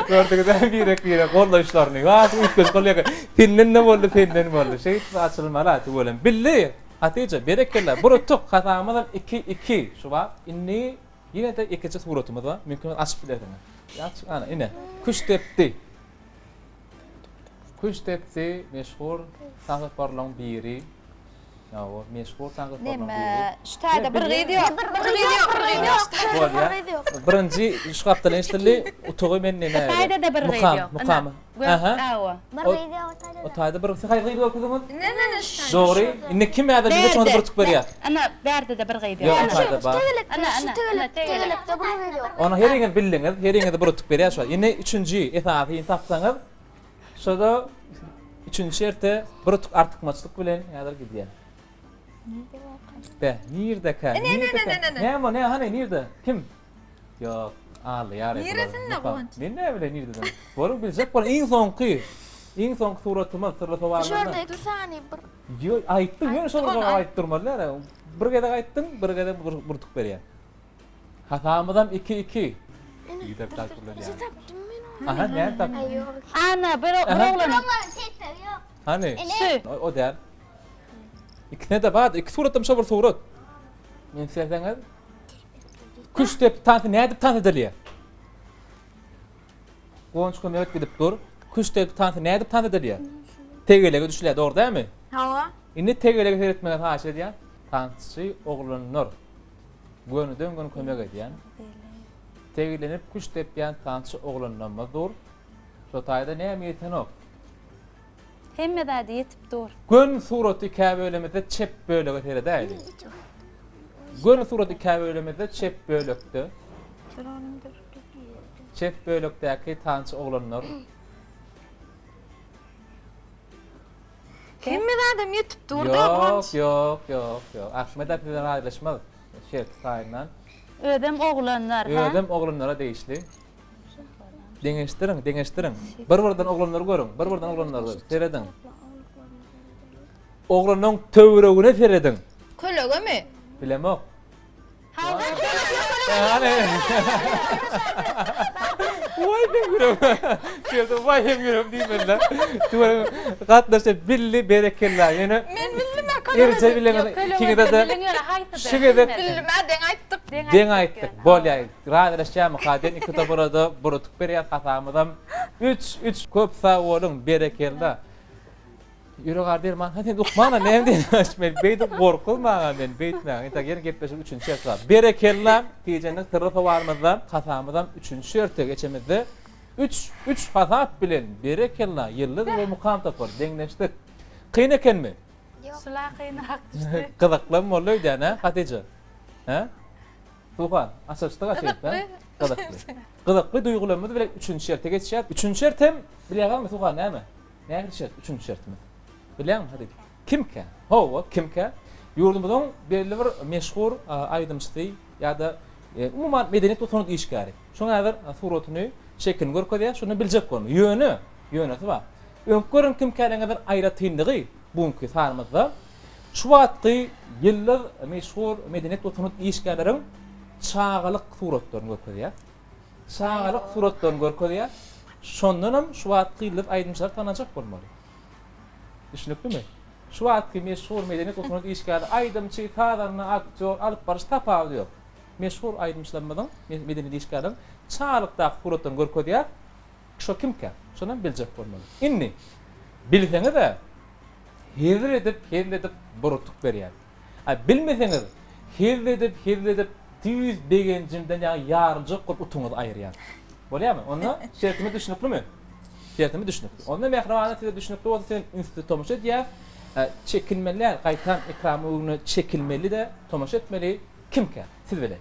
Gördüňizmi birek-birek gollaýyşlaryny. Has üýtgeşik bolýar. Senden ne boldy, senden boldy. Şeýdip açylmaly tüweleme. Bildi. Hatyja, berekella, bir utuk, hasabymyzam iki, iki, şu wagt. Indi ýene-de ýekeje suratymyz bar, mümkin bolsa açyp bilersiňiz. Aç, ana, ine, Küştdepdi. Küştdepdi meşhur tans toparlaryň biri. Hawa, meşhur tans toparlaryň biri. Neme, şu taýda bir gyz ýok. Bir gyz ýok, bir gyz ýok. Bolýar. Birinji şu gapdaldan eşidildi, utugy men neme? Bu taýda-da bir gyz Mukam, ýok. mukam. Aha. Hawa. Bir gyz ýok o taýda-da. O taýda bir, siz haýsy gyzy görkezdiňiz? Ne, ne, ne, şu. Dogry. Indi kim häzir bize şony bir utuk berýär? Ana, bärde-de bir gyz ýok. Ýok, o taýda bar. Tegelekde, Ana, şu ana, tegelek, ana, tegelek. tegelekde bir gyz ýok. Ony heriňiz bildiňiz, heriňize bir utuk berýär şu. Indi üçünji esasyny tapsaňyz, şoda üçünji şerte bir utuk artykmaçlyk bilen häzir gidýär. Be, nirdekä? Nirdekä? Näme o, nä, hany, nirde? Kim? Ýok, alýar. Niresinde Guwanç? Men näme bileýin nireden. Boluň biljek boluň iň soňky. Iň soňky suratymyz syrly sowallardan. Şu ýerde iki sany bir. Ýok, aýtdyň, ýöne şol bir aýdyp durmaly däl. Bir gezek aýtdyň, bir gezek bir utuk berýän. Hasabymyzam 2-2. Ine, tapdym men ony. Aha, näme tapdyň? Ana, bir oglan. Ýok. Hany? Şu. O däl. Ikisine-de bar, iki suratam şo bir surat. Men isleseňiz Küştdepdi tansy nädip tans edilýär? Guwanç kömek gidip dur. Küştdepdi tansy nädip tans edilýär? Tegelege düşülýär, dogry dälmi? Hawa. Indi tegelege seretmegi haýyş edýän. Tansçy oglanlar gönüden-göni kömek edýän. Tegelenip küşt depýän tansçy oglanlarymyz dur. Şo taýda näme ýetenok? Hemme zady ýetip dur. Gön suraty ikä bölemizde çep bölege seredäýeli. Gön suraty ikä bölemizde çep bölekde. Çep bölekdäki tansçy oglanlar. Hemme zadam ýetip dur da Ýok, ýok, ýok, ýok. Ahmet ata bilen aýrylyşmaz. Şert taýyndan. Özem oglanlar, ha? Özem oglanlara degişli. Deňeşdiriň, deňeşdiriň. Bir-birden oglanlary görüň, bir-birden oglanlary serediň. Oglanyň töweregine serediň. Kölegemi? Bilemok. Waý meň ýüregim. Şu ýerde waý hem ýüregim diýmediler. Tüweleme gatnaşy bildi berekella. Ýöne Men bildim-ä kölegemi. Erje bilen ikiňize-de şu gezek Bildim-ä deň aýtdyk. Deň aýtdyk. Bolýa. Razylaşýarmyka den iki topara-da bir utuk berýäs hasabymyzam üç üç köp sag boluň berekella. Ýürek ar derman ha sen lukmana näme diýýän men beýdip gorkuzmaga men beýtmäň entek ýene gepleşik üçünji şert bar. Berekella tijenlik syrly sowalymyzda hasamyzam üçünji şerte geçemizde üç üç hasap bilen berekella ýyldyz we mukam topary deňleşdik. Kyn ekenmi? Şula kynrak düşdi. Gyzyklam boldy öýdýän hä Hatyja? Hä? Suhan, açylyşdyk açylyp hä? Gyzykly. Gyzykly duýgularymyz bilen üçünji şerte geçýäs. Üçünji şert hem bilýäňizmi Suhan näme? Nähili şert? Üçünji şertimiz. Bilýäňmi, Hadyt? Kimkä? Hawa, kimkä? Ýurdumyzyň belli bir meşhur aýdymçysy ýa-da umuman medeniýet we sungat işgäri. Şoň häzir suratyny, şekilini görkezýär, şondan biljek bolma. Ýöne, ýönesi bar. Öňki gören kimkäleňe bir aýratynlygy bu günki sanymyzda şu wagtky ýyldyz meşhur medeniýet we sungat işgärleriň çagalyk suratlaryny görkezýär. Çagalyk suratlaryny görkezýär. Şondanam şu wagtky ýyldyz aýdymçylary tanajak bolmaly. Düşnüklimi? Şu wagtky meşhur medeniýet we sungat işgäri, aýdymçy, sazanda, aktýor, alyp baryjy tapawudy ýok. Meşhur aýdymçylarymyzyň, medeniýet işgärleriň çagalykdaky suratlaryny görkezýär. Şo kimkä? Şonam biljek bolmaly. Indi, bilseňiz-ä, hezil edip, hezil edip bir utuk berýän. A bilmeseňiz, hezil edip, hezil edip, tüýs begenjimden ýaňa ýaryljak bolup utugyňyzy aýyrýan. Bolýarmy? Onda şertimiz düşnüklimi? Şertimiz düşnükli. Onda mähribanlar size düşnükli bolsa siz ünsli tomaşa edýäs. Çekinmeli däl, gaýtam ekranyň öňüne çekilmeli-de tomaşa etmeli. Kimkä? Siz bilen.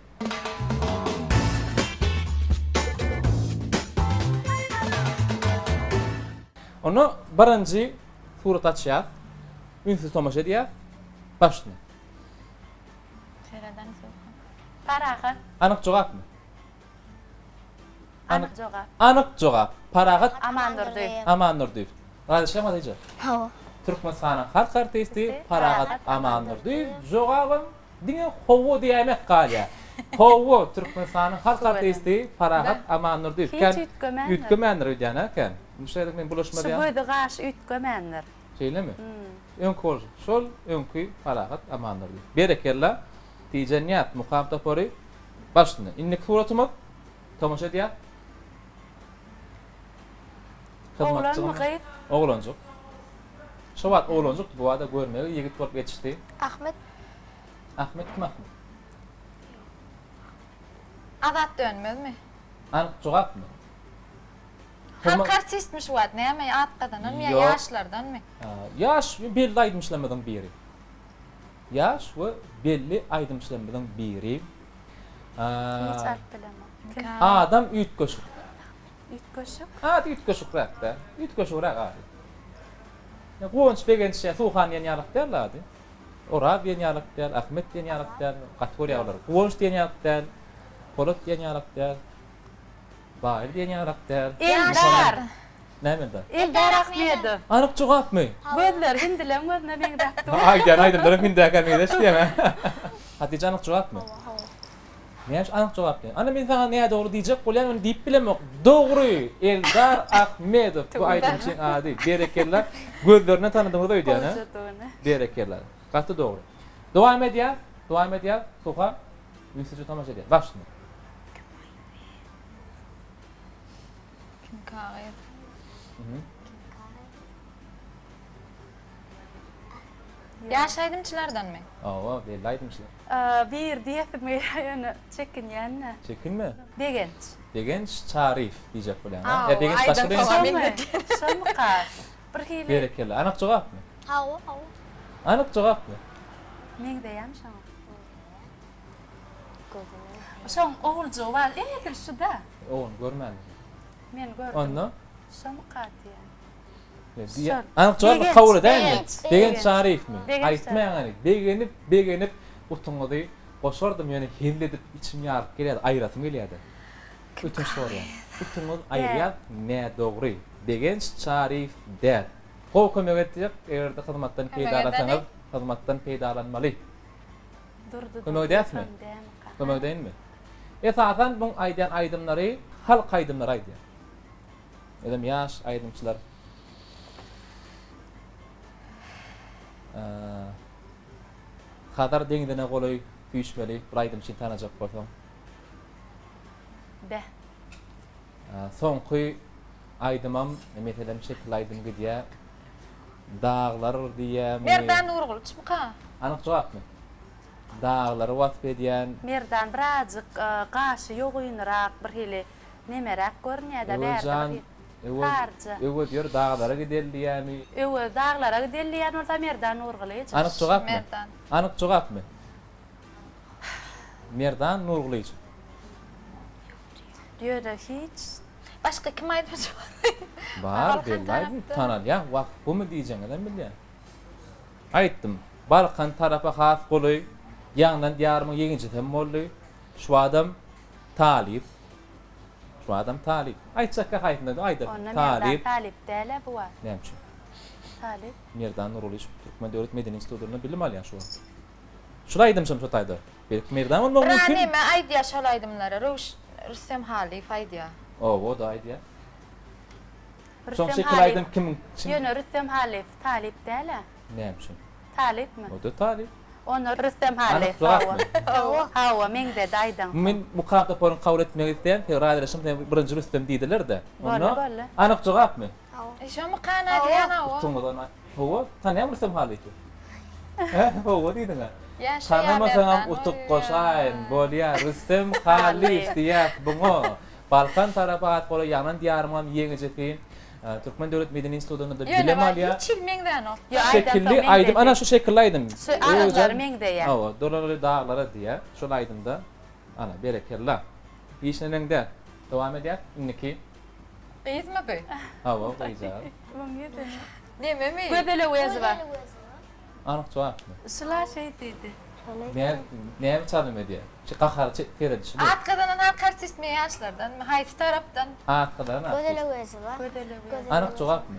Onda birinji surat açýas. Ünsli tomaşa edýäs. Başla. Sereden soka. Parahat. Anyk jogapmy? Anyk jogap. Anyk jogap. Parahat Amandurdyýew. Amandurdyýew. Razyşýaňmy Hatyja? Hawa. Türkmenistanyň halk artisti Parahat Amandurdyýew. Jogabam diňe hawa diýäýmek galýar. Hawa, Türkmenistanyň halk artisti Parahat Amandurdyýew. Hiç üýtgemändir. Üýtgemändir öýdýän-ä kän. Şeýdip men bulaşmaz Şu ýaly. gözi gaşy üýtgemändir. Şeýlemi? Öňki bolşy. Şol öňki Parahat Amandurdy. Berekella. Tijenýat mukam topary. Baş üstüne. Indiki suratymyz. Tomaşa edýär. Oglanmy gyz? Oglanjyk. Şo wagt oglanjyk bu wada görmegi ýigit bolup ýetişdi. Ahmet. Ahmet kim Ahmet? Azat dönmezmi? Anyk jogapmy? Halk artistmi şu wagt näme at gazananmy ýa ýaşlardanmy? Ýaş we belli aýdymçylarymyzyň biri. Ýaş we belli aýdymçylarymyzyň biri. Hiç alyp bilemok. Kim? Adam üýtgeşik. Üýtgeşik? Ady üýtgeşikräk-dä. Üýtgeşigräk ady. Guwanç Begenç ýa Suhan diýen ýalyk däl ady. Oraz diýen ýalyk däl, Ahmet diýen ýalyk däl. Gaty görýär olary. Guwanç diýen ýalyk däl. Polat diýen ýalyk däl. Baýry diýen ýalyk däl. Eldar! Näme Eldar? Eldar Ahmedow. Anyk jogapmy? Gözleri hindileň gözüne meňzäp dur. Aýdýan aýdymlaryň hindäkä meňzeş diýýäň-ä. Hatyja anyk jogapmy? Hawa, hawa. Näme üçin anyk jogap diýýäň? Ana men saňa nädogry diýjek bolýan, ony diýip bilemok. Dogry! Eldar Ahmedow bu aýdymçyň ady. Berekella. Gözlerinden tanadyňyz öýdýän-ä? Berekella. Gaty dogry. Dowam edýäs, dowam edýäs. Suha, ünsüje tomaşa edýäs. Başla. Kim kagyz? Ýaş aýdymçylardanmy? Hawa, belli aýdymçylar. Bir diýesim gelýär ýöne çekinýän-de. Çekinme. Begenç. Begenç Çaryýew diýjek bolýaň, a? Ýa Begenç başga Begenç. Şomy? Şomyka? Bir hili. Berekella. Anyk jogapmy? Hawa, hawa. Anyk jogapmy? Meňzeýärmi şoňa? Şoň oguljygy bar, edil şuda. Ogluny görmändim. Men gördüm. Onda? Şomyka diýýän. Anyk jogap kabul edäýinmi? Begenç Çaryýewmi? Aýtmaýaň hany. Begenip, begenip utuňyzy goşardym, ýöne hezil edip içim ýaryp gelýärdi, aýyrasym gelýärdi. Ötünç soraýan. Utugyňyz aýyrýas nädogry. Begenç Çaryýew däl. Gowy kömek etjek eger-de hyzmatdan peýdalansaňyz hyzmatdan peýdalanmaly. Durdy Kömek edýäsmi? Kömek edeýinmi? Esasan muň aýdýan aýdymlary halk aýdymlary aýdýar. Özem ýaş aýdymçylar. Hazar deňzine golaý süýşmeli bir aýdymçyny tanajak bolsaň. Beh. Soňky aýdymam meselem şekil aýdym gidýär. Daglar diýýärmi? Merdan Nurgylyçmyka? Anyk jogapmy? Daglary wasp edýän. Merdan birazjyk gaşy ýogynrak bir hili nemeräk görünýär-de bärde bir hili Öwez Öwez ýör daglara gideli diýýärmi? Öwez daglara gideli diýýän bolsa Merdan Nurgylyç. Anyk jogapmy? Merdan. Anyk jogapmy? Merdan Nurgylyç. Ýöne hiç. Başga kim aýdymçy bar? Bar belli aýdym tanalýar wah bumy diýjeňizem bilýän. Aýtdym. Balkan tarapa has golaý Ýaňlan diýarymyň ýeňijisem boldy. Şu adam talyp. Şu adam talyp. Aýtjakka haýsynda aýdar. Onda Merdan talyp däl-ä bu wagt. Näme üçin? Talyp. Merdan Nurgulyýew Türkmen döwlet medeni institutynda bilim alýar şu wagt. Şul aýdymçam şo taýda. Belki Merdan bolmagy mümkin. Bira neme aýdýar şol aýdymlary Röwş Rüstem Halyýew aýdýar. Oba o-da aýdýar. Şoň Rüstem şekil Halyýew aýdym kimiň çyn. Ýöne Rüstem Halyýew talyp däl-ä. Näme üçin? Talypmy? O-da talyp. Onda Rüstem Halyýew Anyk jogapmy? hawa. Hawa meňzedi aýdaňsoň. Men Mukam toparyny kabul etmek isleýän, sebäbi razylaşdym, sen birinji Rüstem diýdiler-de. Boldy Onda boldy. anyk jogapmy? E şomykan aýdýan hawa. Utduňyz ony. Hawa, tanaýaňmy Rüstem Halyýewi? Hä, hawa diýdiň-ä. Ýa şo ýa Tanamasaňam Merdan utuk bolýa. goşaýyn, bolýa, Rüstem Halyýew diýýäs buňa. Balkan tarapy at goly Ýaňlan diýarymyňam ýeňijisi. Türkmen döwlet medeni institutynda-da Ýöne bilim bar, alýar. hiç hili meňzänok. Ýo, aýdansoň Şekilli aýdym, meňzedi. ana şu şekilli aýdym. Şu agyzlary meňzeýär. Hawa, Dolaly daglara diýýär. Şol aýdymda. Ana, berekella. Hiç neneň däl. Dowam edýäs. Indiki. Gyzmy bu? Hawa, gyzjagaz. Muň ýüzüni. Nememi? Gözel Öwezowa. Anyk jogapmy? Şula şeý diýdi. Näme näme çalym edýär? Şu gahar seredişimi? At gazanan halk artistmi ýaşlardanmy? Haýsy tarapdan? At gazanan artist. Gözel Öwezowa. Gözel Öwezowa. Anyk jogapmy?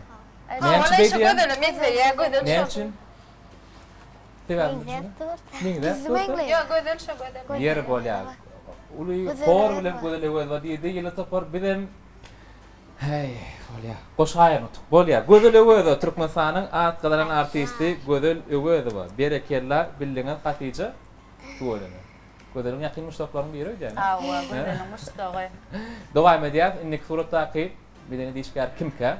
Näme Näme üçin üçin beýdýär? Gözele meňzeýär, gözel şo. Näme üçin? Sebäbi Meňzäp dur. Meňzäp dur. Ýok, gözel şo gözel. Ýeri bolýar. Uly hor bilen Gözel Öwezowa diýdi. Ýyly topar bizem Heý, bolýar. Goşaýyn utuk. Bolýar. Gözel Öwezowa Türkmenistanyň at gazanan artisti Gözel Öwezowa. Berekella bildiňiz Hatyja. Tüweleme. Gözeliň ýakyn muşdaklaryň biri öýdýän. Hawa, Gözeliň muşdagy. Dowam edýäs. Indiki suratdaky medeniýet işgäri kimkä?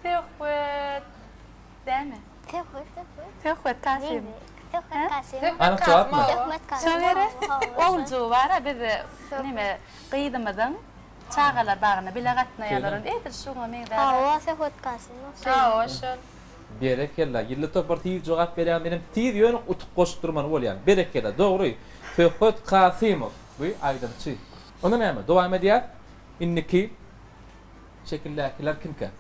Söhbet dämi? Söhbet, söhbet. Söhbet Kasym. Söhbet Kasym. Anyk jogapmy? Söhbet Kasym. Şo gerek. Oguljygy bar-a bizde neme gyzymyzyň çagalar bagyna bile gatnaýarlar. Edil şuňa meňzäp. Hawa, Söhbet Kasymow. Hawa, şol. Berekella. Ýylly topar tiz jogap berýär. Menem tiz ýöne utuk goşup durmaly bolýan. Berekella. Dogry. Söhbet Kasymow. Bu aýdymçy. Onda näme? Dowam edýäs. Indiki şekildäkiler kimkä?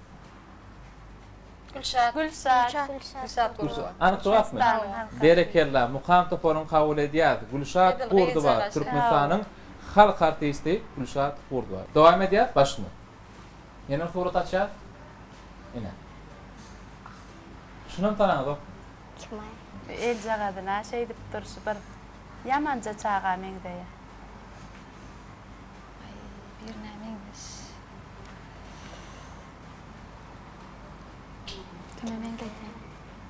Gülşat. Gülşat. Gülşat Gurdowa. Anyk jogapmy? Berekella. Mukam toparyny kabul edýäs. Gülşat Gurdowa Türkmenistanyň halk artisti Gülşat Gurdowa. Dowam edýäs. Başyny. Ýene bir surat açýas. Ine. Şunam tanaňyzokmy? Kim-aý? Eljagazyna şeýdip durşy bir ýamanja çaga meňzeýär. Aý, birine meňzeş. Kime meňzetýäň?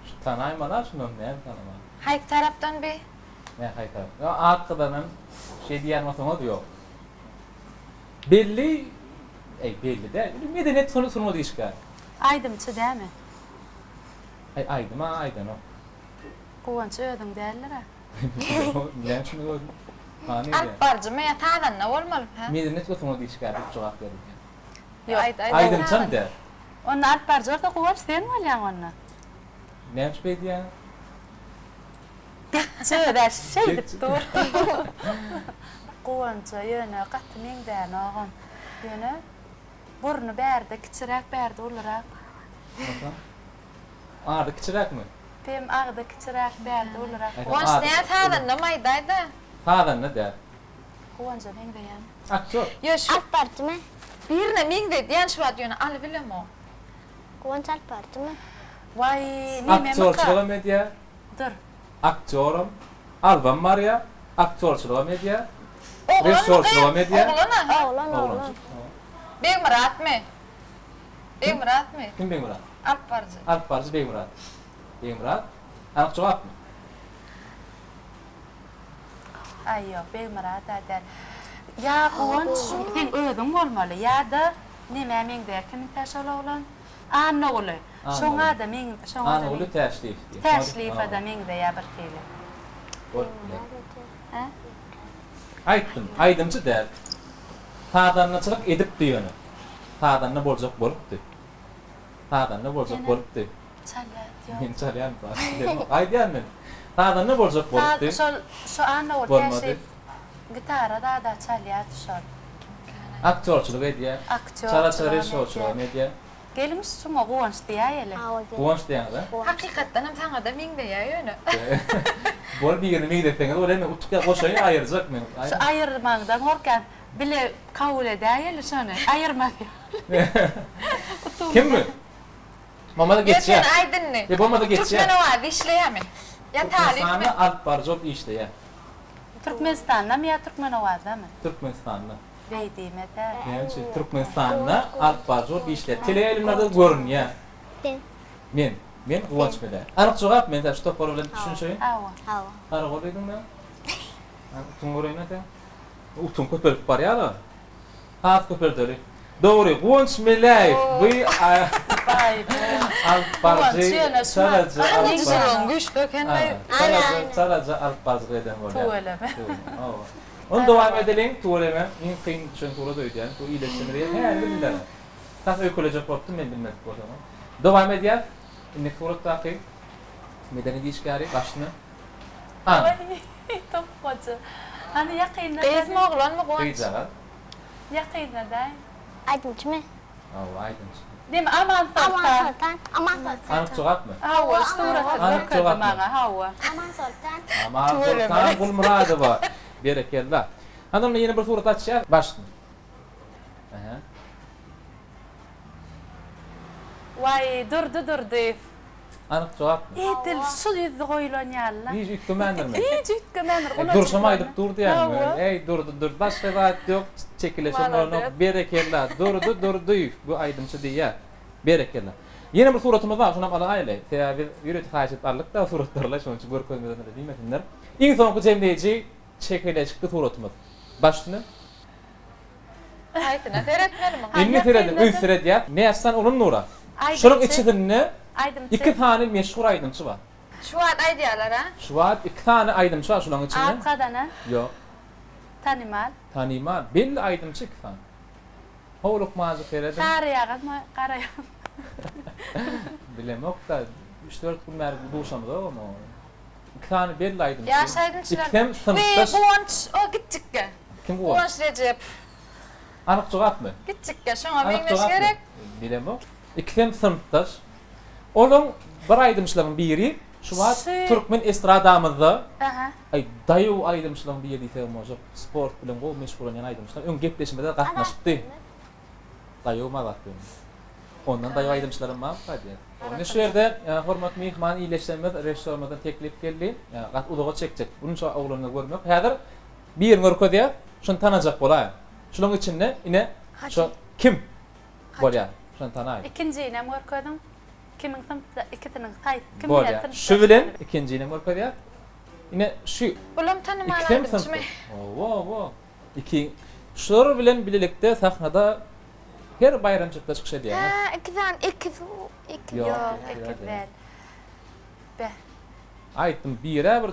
Şu tanaýmaly-a şunam, näme tanamaly? Haýsy tarapdan bi? Nä haýsy tarap? Ýa at gazanan şeý diýýän bolsaňyz ýok. Belli, eý belli däl, medeniýet sungat işgäri. Aýdymçy dämi? Aý aýdym-a aýdanok. Guwanç özüň däldir-ä? Näme üçin özüm? Hany edýän? Alyp baryjymy ýa sazanda bolmaly hä? Medeniýet we sungat işgäri diýip jogap berilýär. Ýok. Aýt aýt. Aýdymçam däl. Onda alyp baryjy bolsa Guwanç sen bolýaň onda. Näme üçin beýdýäň? Betçe öz-ä şeýdip dur. Guwança ýöne gaty meňzänogam. Ýöne burny bärde kiçiräk bärde ulurak. Onsoň? Agzy kiçiräkmi? Sem agzy kiçiräk bärde ulurak. Guwanç nä sazandamy aýdaýda. Sazanda däl. Guwanja meňzeýän. Aktýor. Ýo şu. Alyp baryjymy? Birine meňzedýän şu wagt ýöne alybilemok. Guwanç alyp bardymy? Waý, nememika? Aktýorçylygam edýär. Dur. Aktýoram. Albam barýar. Aktýorçylygam edýär. Oglanmy gyz? Režissýorçylygam edýär. Oglan-a? Oglan, oglan. Begmyratmy? Begmyratmy? Kim Begmyrat? Alyp baryjy. Alyp baryjy Begmyrat. Begmyrat. Anyk jogapmy? Aý ýok, Begmyrat-a däl. Ýa Guwanç seň özüň bolmaly, ýa-da nemä meňzeýär, kiminkä şol oglan? Annaguly. Şoňa-da meň, şoňa-da Annaguly Täşliýew diýip. Täşliýewe-de meňzeýär birhili. Bolup biler. Hä? Aýtdym, aýdymçy däl. Sazandaçylyk edipdi ýöne. Sazanda boljak bolupdy. Sazanda boljak bolupdy. Çalýar ýok. Men çalýan zat bilemok. Aýdýan men. Sazanda boljak bolupdy. Şol şu Annaguly Bolmady. Täşliýew gitara zada çalýardy şol. Aktýorçylyk edýär. Çala-çala režissýorçylygam edýär. Geliň şuňa Guwanç diýäýeli. Guwanç diýýäňiz-a? Hakykatdanam saňada meňzeýär ýöne. Bol birini meňzetseňiz bolýar men utuk ýa goşaýyn aýyrjak men. Şu aýyrmaňdan gorkýan. Bile kabul edäýeli şony. Aýyrmaz ýaly. Kim bu? Bolmasa Ýa geçýär. sen aýt indi. Ýa bolmasa geçýär. Türkmen owazy işleýärmi? Ýa talypmy? Türkmenistanda alyp baryjy bolup işleýär. Türkmenistandamy ýa Türkmen owazdamy? Türkmenistanda. Beý diýme-dä. Näme üçin? Türkmenistanda alyp baryjy bolup işleýär. Teleýaýlymlarda görünýär. Men. Men. Men Guwanç Mele. Anyk jogap men şu topar bilen düşünişeýin. Hawa. Hawa. Garagol diýdiň näme? Utuň göreýin-ä sen. Utuň köpelip barýar-a. Has köpeldeli. Dogry, Guwanç Meläýew bu alyp baryjy çalaja alyp baryjy. Çalaja çalaja alyp baryjylyk eden bolýar. Tüweleme. Hawa. Ony dowam edeliň, tüweleme. Iň kyn düşen surat öýdýän. Bu iýleşdirme diýen häli bildiler. Tas öýkelejek bolupdym men bilmedik bolsamam. Dowam edýäs. Indiki suratdaky medeniýet işgäri başyny. Hany. Waý, topbaja. Hany ýakynda. Gyzmy oglanmy Guwanç? Gyzjagaz. Ýakynda däl. Aýdymçymy? Hawa, aýdymçy. Neme, Aman Soltan. Aman Soltan. Aman Soltan. Anyk jogapmy? Hawa, şu suraty Anyk görkezdi jogapmy? maňa, hawa. Aman Soltan. Aman Soltan Gulmyradowa. Berekella. Hany onda ýene bir surat açýas. Başyny. Ähä. Waý, Durdy Durdyýew. Anyk jogapmy? Edil şu ýüzi goýlan ýaly-la. Hiç üýtgemändirmi? Hiç üýtgemändir. E, Durşam aýdyp dur diýýäňmi? Hawa. Eý, Durdy, Durdy, başga zat ýok, çekilişen bolanok. Berekella, Durdy Durdyýew bu aýdymçy diýýär. Berekella. Ýene bir suratymyz bar, şonam alaýly. Sebäbi biz ýörite haýyş edip aldyk-da suratlary, şonuň üçin görkezmeden-de diýmesinler. Iň soňky jemleýji çekeleşikli suratymyz. Baş üstüne. Haýsyna seretmelimiň? Indi serediň, üns seredýäs. Näçe sany oglan Nura? Şolaryň içisinde iki sany meşhur aýdymçy bar. Şu wagt aýdýarlar-a? Şu wagt iki sany aýdymçy bar şolaryň içinde. At gazanan? Ýok. Tanymal? Tanymal, belli aýdymçy iki sany. Howlukmajyk serediň. Sary ýagyzmy, gara ýagyzmy? Bilemok-da, üç-dört gün bäri duşamyzogam oňa. Iki sany belli aýdymçy. Ýaş aýdymçylar. Ikisem synpdaş. Wiý, Guwanç, o gitjikge. Kim Guwanç? Guwanç Rejepow. Anyk jogapmy? Gitjikge, şoňa meňzeş gerek. Bilemok. Ikisem synpdaş. Olaň bir aýdymçylaryň biri şu wagt türkmen estradamyzda aý daýaw aýdymçylaryň biri diýsegem boljak. Sport bilen gowy meşgullanýan aýdymçylar. Öň gepleşimize gatnaşypdy. Daýaw Mazat bilen. Ondan daýaw aýdymçylaram barmyka diýýän. Indi şu ýerde hormatly myhman ildeşlerimiz režissýorymyzdan teklip geldi. Gaty uzaga çekjek. Bunça oglanlar görmek. Häzir birini görkezýäs. Şuny tanajak bolaýyň. Şularyň içinde ine şu kim bolýar? Şuny tanaýyň. Ikinjinem görkeziň. Kimiň synpda ikisiniň haýsy kim bilen Bolýar. synpdaş. Şu bilen ikinjinem görkezýäs. Ine şu. Bulam tanymal Ikisem aýdymçymy? synpda. Hawa, hawa. Iki. Şular bilen bilelikde sahnada her baýramçylykda çykyş edýärler. Hä, iki sany ekiz ekiz. Ýok, Ýok, ekiz ekiz däl. däl. Beh. Aýtdym, birä bir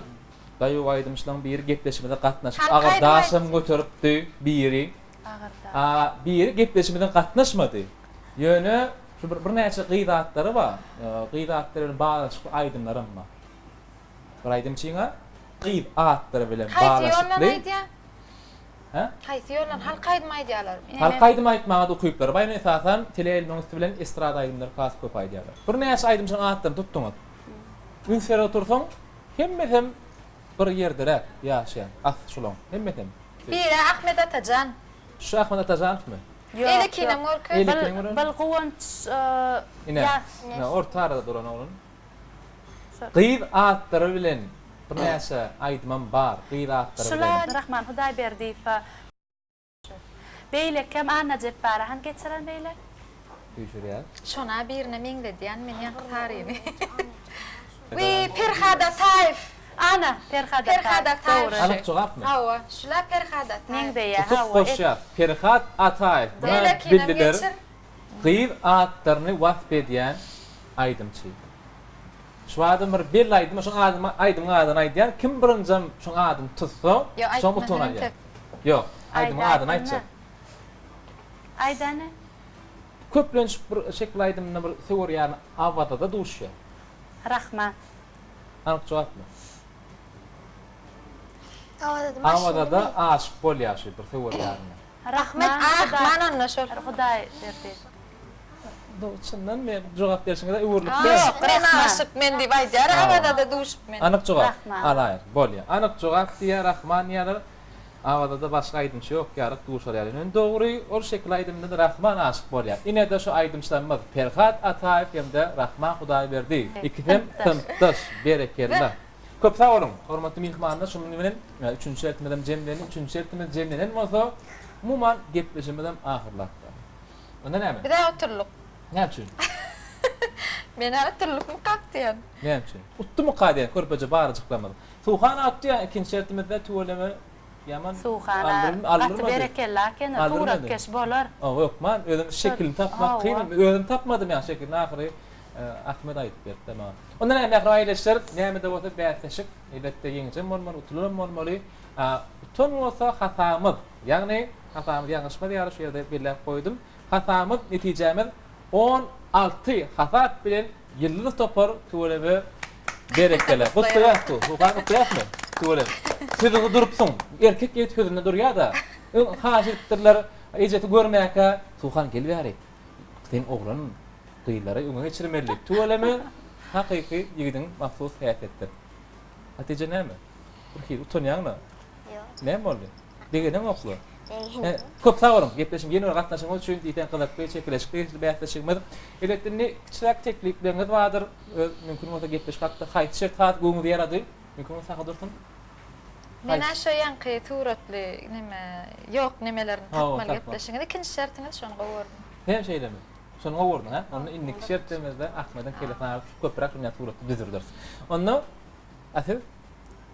daýaw aýdymçylaryň biri gepleşigimize gatnaşyp, Halk agyr aýdym daşam aýdyjy. göteripdi biri. Agyr daş. A biri gepleşigimize gatnaşmady. Ýöne şu bir birnäçe gyz atlary bar. Gyz atlary bilen baglanyşykly aýdymlaram bar. Bir aýdymçyňa gyz atlary bilen Haýsy ýoldan baglanyşykly. aýdýar? Hä? Haýsy ýoldan halk aýdymy aýdýarlarmy? Halk aýdymy aýtmaga-da ukyplary bar, ýöne esasan teleýaýlymyň üsti bilen estrada aýdymlary has köp aýdýarlar. Birnäçe aýdymçynyň atlaryny tutduňyz. Üns berip otursaň, hemmesem bir ýerderäk ýaşaýan, asly şulaň, hemmesem. Biri Ahmet Atajan. Şu Ahmet Atajanowmy? Ýok, Elekinem ýok. görkez. Elekini Bil, gören. bil Guwanç Ine, ýa. ine orta arada duran oglan. Şol. Gyz atlary bilen birnäçe aýdymam bar, gyz atlary Şula bilen. Rahman Hudaýberdiýewa. Beýlekem Anna Jepbara han geçiren beýle. Süýşürýär. Şona birine meňzedýän men ýaňky saryny. Wiý Perhat Ataýew. Ana, Perhat Ataýew. Perhat Ataýew. Dogry. Anyk jogapmy? Hawa, şula Perhat Ataýew. Meňzeýär, Utuk hawa. goşýar. Perhat Ataýew. Muny Beýlekinem bildiler. geçir. Gyz atlaryny wasp edýän aýdymçy. Şu adam bir belli aýdym, şoň adyny aýdymyň adyny aýdýan. Kim birinjem şoň adyny tutsa, Ýok, şoň aýtma utugyny sen alýar. entek. Ýok, aýdymyň Aýda, adyny aýtjak. Aýdany. Köplenç bir şekil aýdymynda bir söwer ýaryna Awazada duşýar. Rahman. Anyk jogapmy? Awazada maşynmy? Awazada aşyk bolýar şu bir söwer ýaryna. Rahman Rahman onda şol. Hudaý berdi. Çyndan men jogap berşiňize öwrülip Ýok, men aşyk men diýip aýdýar Awazada duşup men. Anyk jogap. Rahman. Alaýyr. Bolýar. Anyk jogap diýýär Rahman diýýärler. Awazada başga aýdymçy ýok ýaryk duşar ýaly. Ýöne dogry ol şekil aýdymynda-da Rahman aşyk bolýar. Ine-de şu aýdymçylarymyz Perhat Ataýew hem-de Rahman Hudaýberdiýew. Ikisem synpdaş. Berekella. Köp sag boluň, hormatly myhmanlar, şunuň bilen üçünji şertimizem jemlendi. Üçünji şertimiz jemlenen bolsa, umuman gepleşigimizem ahyrlapdyr. Onda näme? Biz-ä oturlyk. Näme üçin? Men-ä oturlykmykak diýen. Näme üçin? Utdumyka diýen körpeje baryjyklarymyz. Suhan atdy ikinji şertimizde tüweleme ýaman Suhana gaty berekella ekeni, suratkeş bolar. Hawa hökman, özüm şekilini tapmak kyn, özüm tapmadym ýa şekilini ahyry Ahmet aýdyp berdi maňa. Onda näme mähriban ildeşler, näme-de bolsa bäsleşik, elbetde ýeňijem bolmaly, utulanam bolmaly. Utan bolsa hatamyz, ýagny hatamyz ýalňyşmaz ýaly şu ýerde belläp goýdum. Hatamyz, netijämiz 16 hasap bilen Ýyldyz topar tüweleme berekella. Gutlaýas bu. Suhan gutlaýasmy? Tüweleme. Sözüňde durupsyň. Erkek ýigit sözünde durýa-da. Öň haýyş edipdirler, ejesi görmäkä, Suhan gel bäri. Sen oglan gyzlary öňe geçirmeli diýip. Tüweleme hakyky ýigidiň mahsus häsiýetdir. Hatyja näme? Bir hili utanýaňla. Ýok. Näme boldy? Begeneňokla. Begendim. Köp sag boluň, gepleşigiň ýene bir gatnaşygyňyz üçin diýseň gyzykly, çekeleşikli geçdi bäsleşigimiz. Elbetde indi kiçiräk teklipleriňiz bardyr. Öz mümkin bolsa gepleşik hakda haýsy şert has göwnüňize ýarady? Mümkin bolsa saha dursun. Men-ä şo ýaňky suratly neme, ýok nemelerini tapmaly gepleşigiňiz. Ikinji şertiňiz şony gowy gördüm. Sen şeýlemi? Şony gowy gördüň, hä? Onda indiki şertlerimizde Ahmediň kellesini agyryp köpräk şonýa suratly düzürdiris. Onda a siz?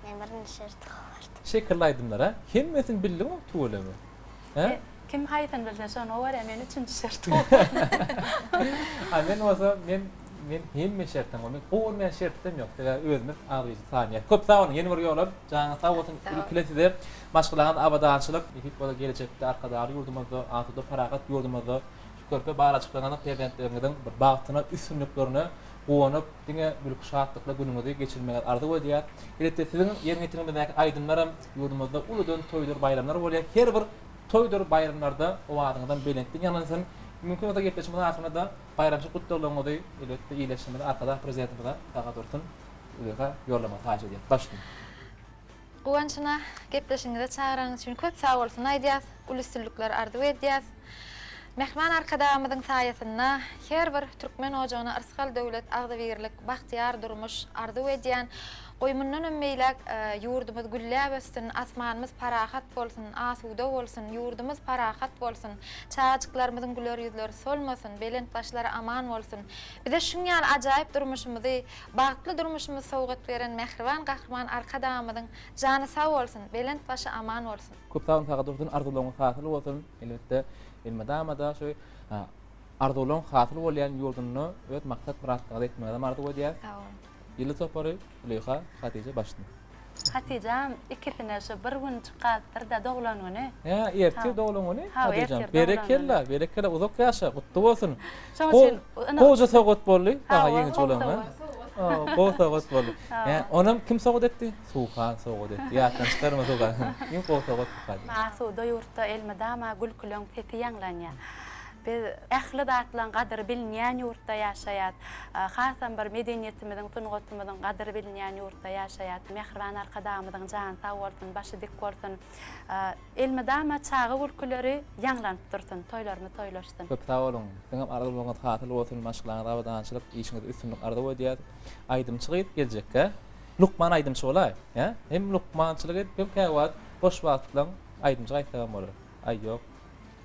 Men birinji şerti gowy gördüm. Şekilli aýdymlar a? Hemmesini bildiňmi tüweleme? Hä? Kim haýsyny bilse şony gowy görýär, men üçünji şerti gowy gördüm. A men bolsa men men hemme şertem gowy. Men gowy görmeýän şertem ýok. Sebäbi özümiz agzybirlik sanýas. Köp sag boluň ýene bir ýola janyňyz sag bolsun. Ilkile size maşgalaňyz abadançylyk nesip bolsa gelejekde Arkadagly ýurdumyzda asuda parahat ýurdumyzda şu körpe balajyklaryňyzyň perzentleriňiziň bir bagtyna üstünliklerine guwanyp, diňe gülki şatlykly günüňizi geçirmegiňizi arzuw edýäs. Elbetde siziň ýerine ýetireniňizdäki aýdymlaram ýurdumyzda uludan toýdur baýramlar bolýar. Her bir toýdur baýramlarda owazyňyzam belentden ýaňlansyn. Mümkin bolsa gepleşigimiziň ahyrynda-da baýramçylyk gutlaglaryňyzy elbetde ildeşimize Arkadag Prezidentimize Sagadursun Ulyha ýollamagy haýyş edýäs. Baş üstüne. Guwançyna gepleşigiňize çagyranyňyz üçin köp sag bolsun aýdýas, uly üstünlikler arzuw edýäs. Mähriban Arkadagymyzyň saýasynda her bir türkmen ojagyna yrsgal-döwlet, agzybirlik, bagtyýar durmuş arzuw edýän. Goý mundanam beýläk ýurdumyz gülläp össün, asmanymyz parahat bolsun, asuda bolsun, ýurdumyz parahat bolsun, çagajyklarymyzyň güler ýüzleri solmasyn, belent başlary aman bolsun. Bize şuň ýaly ajaýyp durmuşymyzy Bagtly durmuşymyzy sowgat beren mähriban Gahryman Arkadagymyzyň jany sag bolsun, belent başy aman bolsun! Köp sag boluň Sagadursun arzuwlaryňyz hasyl bolsun elbetde elmydamada şu arzuwlaryň hasyl bolýan ýurdunda öz maksat myratlaryňyza ýetmegiňizem arzuw edýäs. Sag boluň. Ýyldyz topary Züleýha Hatyja başyny. Hatyjam ikisine şu bir günjük galypdyr-da doglan güni. Hä, ertir doglan güni Hawa, Hatyjam. ertir doglan güni. Berekella, berekella uzak ýaşa, gutly bolsun. Şoň Gowy, üçin ynha. gowja sowgat boldy. Saňa Hawa, ýeňiji gowy bolanyňa. sowgat. Hawa, gowy sowgat boldy. Hawa. Hä, onam kim sowgat etdi? Suhan sowgat etdi. Ýatdan çykarma Suhan. Iň gowy sowgat Suhan. Asuda ýurtda elmydama gülküleň sesi ýaňlanýar. Biz ähli zatlaryň gadyry bilinýän ýurtda ýaşaýas. Hasam bir medeniýetimiziň, sungatymyzyň gadyry bilinýän ýurtda ýaşaýas. Mähriban Arkadagymyzyň jany sag bolsun, başy dik bolsun. Elmydama çaga gülküleri ýaňlanyp dursun, toýlarymyz toýlaşsyn. Köp sag boluň. Siziňem arzuwlaryňyz hasyl bolsun, maşgalaňyza abadançylyk, işiňizde üstünlik arzuw edýäs. Aýdymçy gyz geljekkä lukman aýdymçy bolaý, hä? Hem lukmançylyk edip hem käwagt boş wagtlaň aýdymçy gaýtsagam bolar. Aý ýok.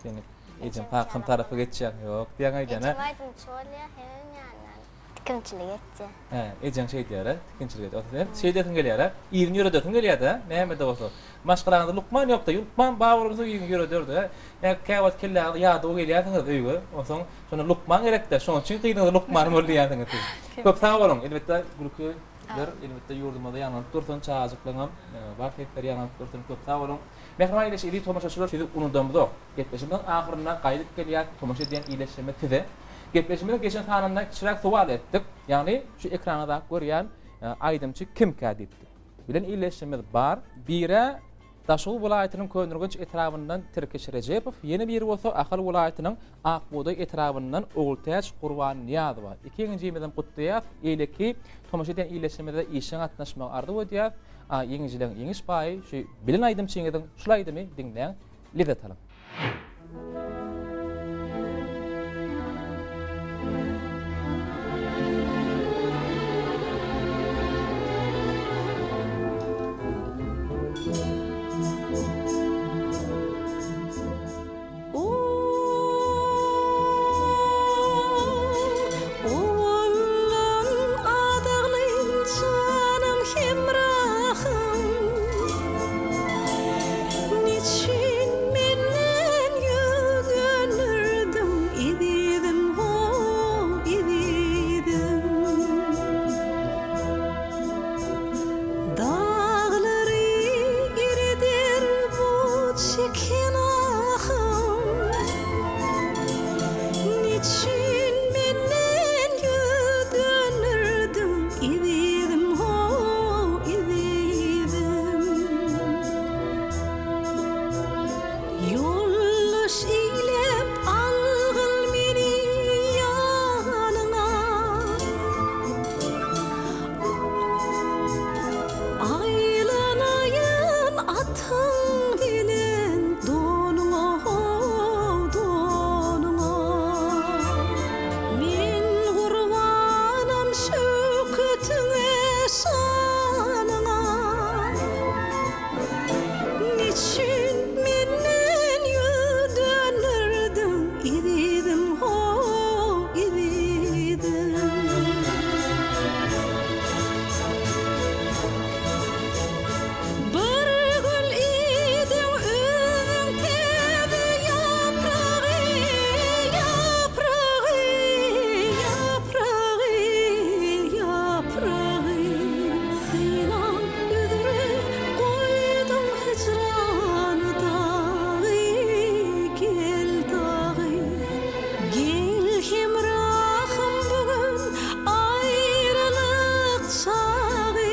Seni ejem kakam tarapa geçýäň ýok diýýäň aýdýan hä? Ejem aýdymçy bolýar, hemem ýanyndan tikinçilik etýär. Hä, ejeň şeýdýär-ä, tikinçilik edýär. Sen şeýdesiň gelýär-ä? Yzyny ýöredesiň gelýär-dä, näme-de bolsa. Maşgalaňyzda lukman ýok-da, lukman bar bolsa yzyny ýörederdi-ä. Ýa käwagt kelläňize ýadaw gelýärsiňiz öýge, onsoň şonda lukman gerek-dä, şonuň üçin gyzyňyza lukman bol diýýänsiňiz siz. Köp sag boluň, elbetde gülküler elbetde ýurdumyzda ýaňlanyp dursun, çagajyklaryňam bar sesleri ýaňlanyp dursun, köp sag boluň. Mähriban ildeş eziz tomaşaçylar sizi unudamzok. Gepleşigimiziň ahyrynda gaýdyp gelýäs tomaşa edýän ildeşlerimiz size. Gepleşigimiziň geçen sanynda kiçiräk sowal etdik. Ýagny şu ekranyňyzdaky görýän aýdymçy kimkä diýipdik. Bilen ildeşlerimiz bar. Birä Daşoguz welaýatynyň Köneürgenç etrabyndan Tirkiş Rejepow, ýene biri bolsa Ahal welaýatynyň Akbugdaý etrabyndan Ogultäç Gurbannyýazowa. Iki ýeňijimizem gutlaýas. Eýleki tomaşa edýän ildeşlerimize işjeň gatnaşmagy arzuw edýäs. A ýeňijileriň ýeňiş paýy şu bilen aýdymçyňyzyň şul aýdymy diňläň lezzet alyň. Owaldan adaglym janym hemrahym Neçün menden ýüz dönderdiň ezizim how ezizim Daglary ereder bu çeken ahym. Neçün menden ýüz dönderdiň, ezizim, how, ezizim? Ýoldaş eýläp algyl meni ýanyňa. Aýlanaýyn atyň bilen donuňa how donuňa. Men gurbanam şöwketiňe şanyňa. Neçün menden ýüz dönderdiň ezizim how ezizim. Bir gül idiň özüň täze ýapragy, ýapragy, ýapragy, ýapragy. Synam üzre goýduň hijran dagy, gel dagy. Gel hemrahym bu gün aýralyk çagy.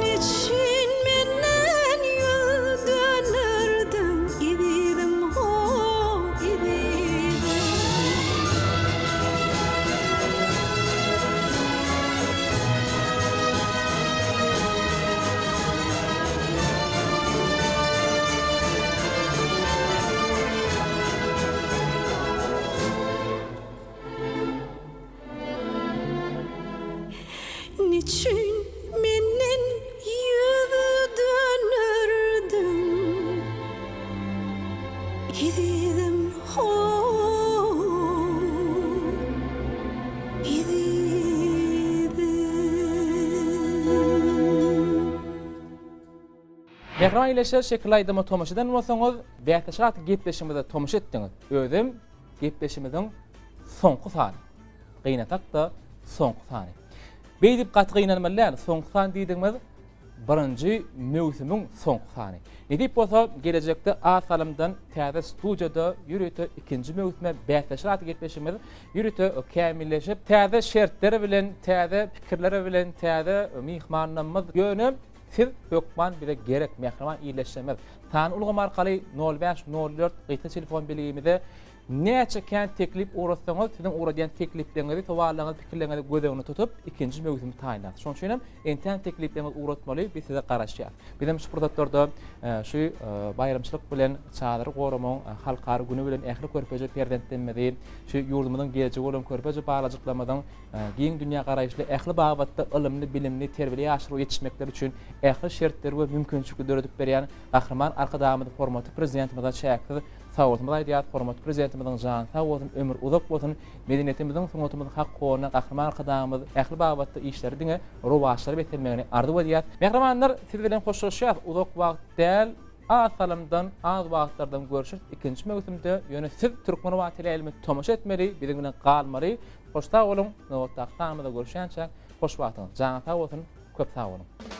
Neçün menden ýüz dönderdiň ezizim how ezizim. Neçün menden ýüz dönderdiň Ezizim how ezizim. Mähriban ildeşler şekilli aýdyma tomaşa eden bolsaňyz, bäsleşik atly gepleşigimize tomaşa etdiňiz. Özem gepleşigimiziň soňky sany. Gynasak-da soňky sany. Beýdip gaty gynanmaly däl, soňky san diýdigimiz birinji möwsümiň soňky sany. Nesip bolsa gelejekde az salymdan täze studiýada ýörite ikinji möwsüme bäsleşik atly gepleşigimiz ýörite kämilleşip, täze şertler bilen, täze pikirler bilen, täze myhmanlarymyz ýöne. Siz hökman bize gerek, mähriban ildeşlerimiz. Sanly ulgam arkaly nol bäş, nol dört gysga telefon belgimize näçe kän teklip ugratsaňyz, siziň ugradýan teklipleriňizi, sowallaryňyzy, pikirleriňizi göz öňünde tutup, ikinji möwsümi taýynlarys. Şonuň üçin hem entäň teklipleriňizi ugratmaly, biz size garaşýarys. Bizem şu pursatlarda şu baýramçylyk bilen çadyry goramagyň halkara güni bilen ähli körpeje perzentlerimizi, şu ýurdumyzyň geljegi bolan körpeje balajyklarymyzyň giň dünýägaraýyşly, ähli babatda ylymly, bilimli, terbiýeli ýaşlar bolup ýetişmekleri üçin ähli şertleri we mümkinçilikleri döredip berýän Gahryman Arkadagymyz hormatly Prezidentimize çäksiz sagbolsunymyzy aýdýarys. Hormatly Prezidentimiziň jany sag bolsun, ömri uzak bolsun! Medeniýetimiziň, sungatymyzyň hak honyna Gahryman Arkadagymyz ähli babatda işleri diňe rowaçlara beslenmegini arzuw edýäris. Mähribanlar, siz bilen hoşlaşýarys. Uzak wagt däl, az salymdan, az wagtlardan görşüris ikinji möwsümde. Ýöne siz Türkmen teleýaýlymy tomaşa etmeli, biziň bilen galmaly. Hoş sag boluň, nobatdaky sanymyzda görüşýänçäk, hoş wagtyňyz. Janyňyz sag bolsun, köp sag boluň!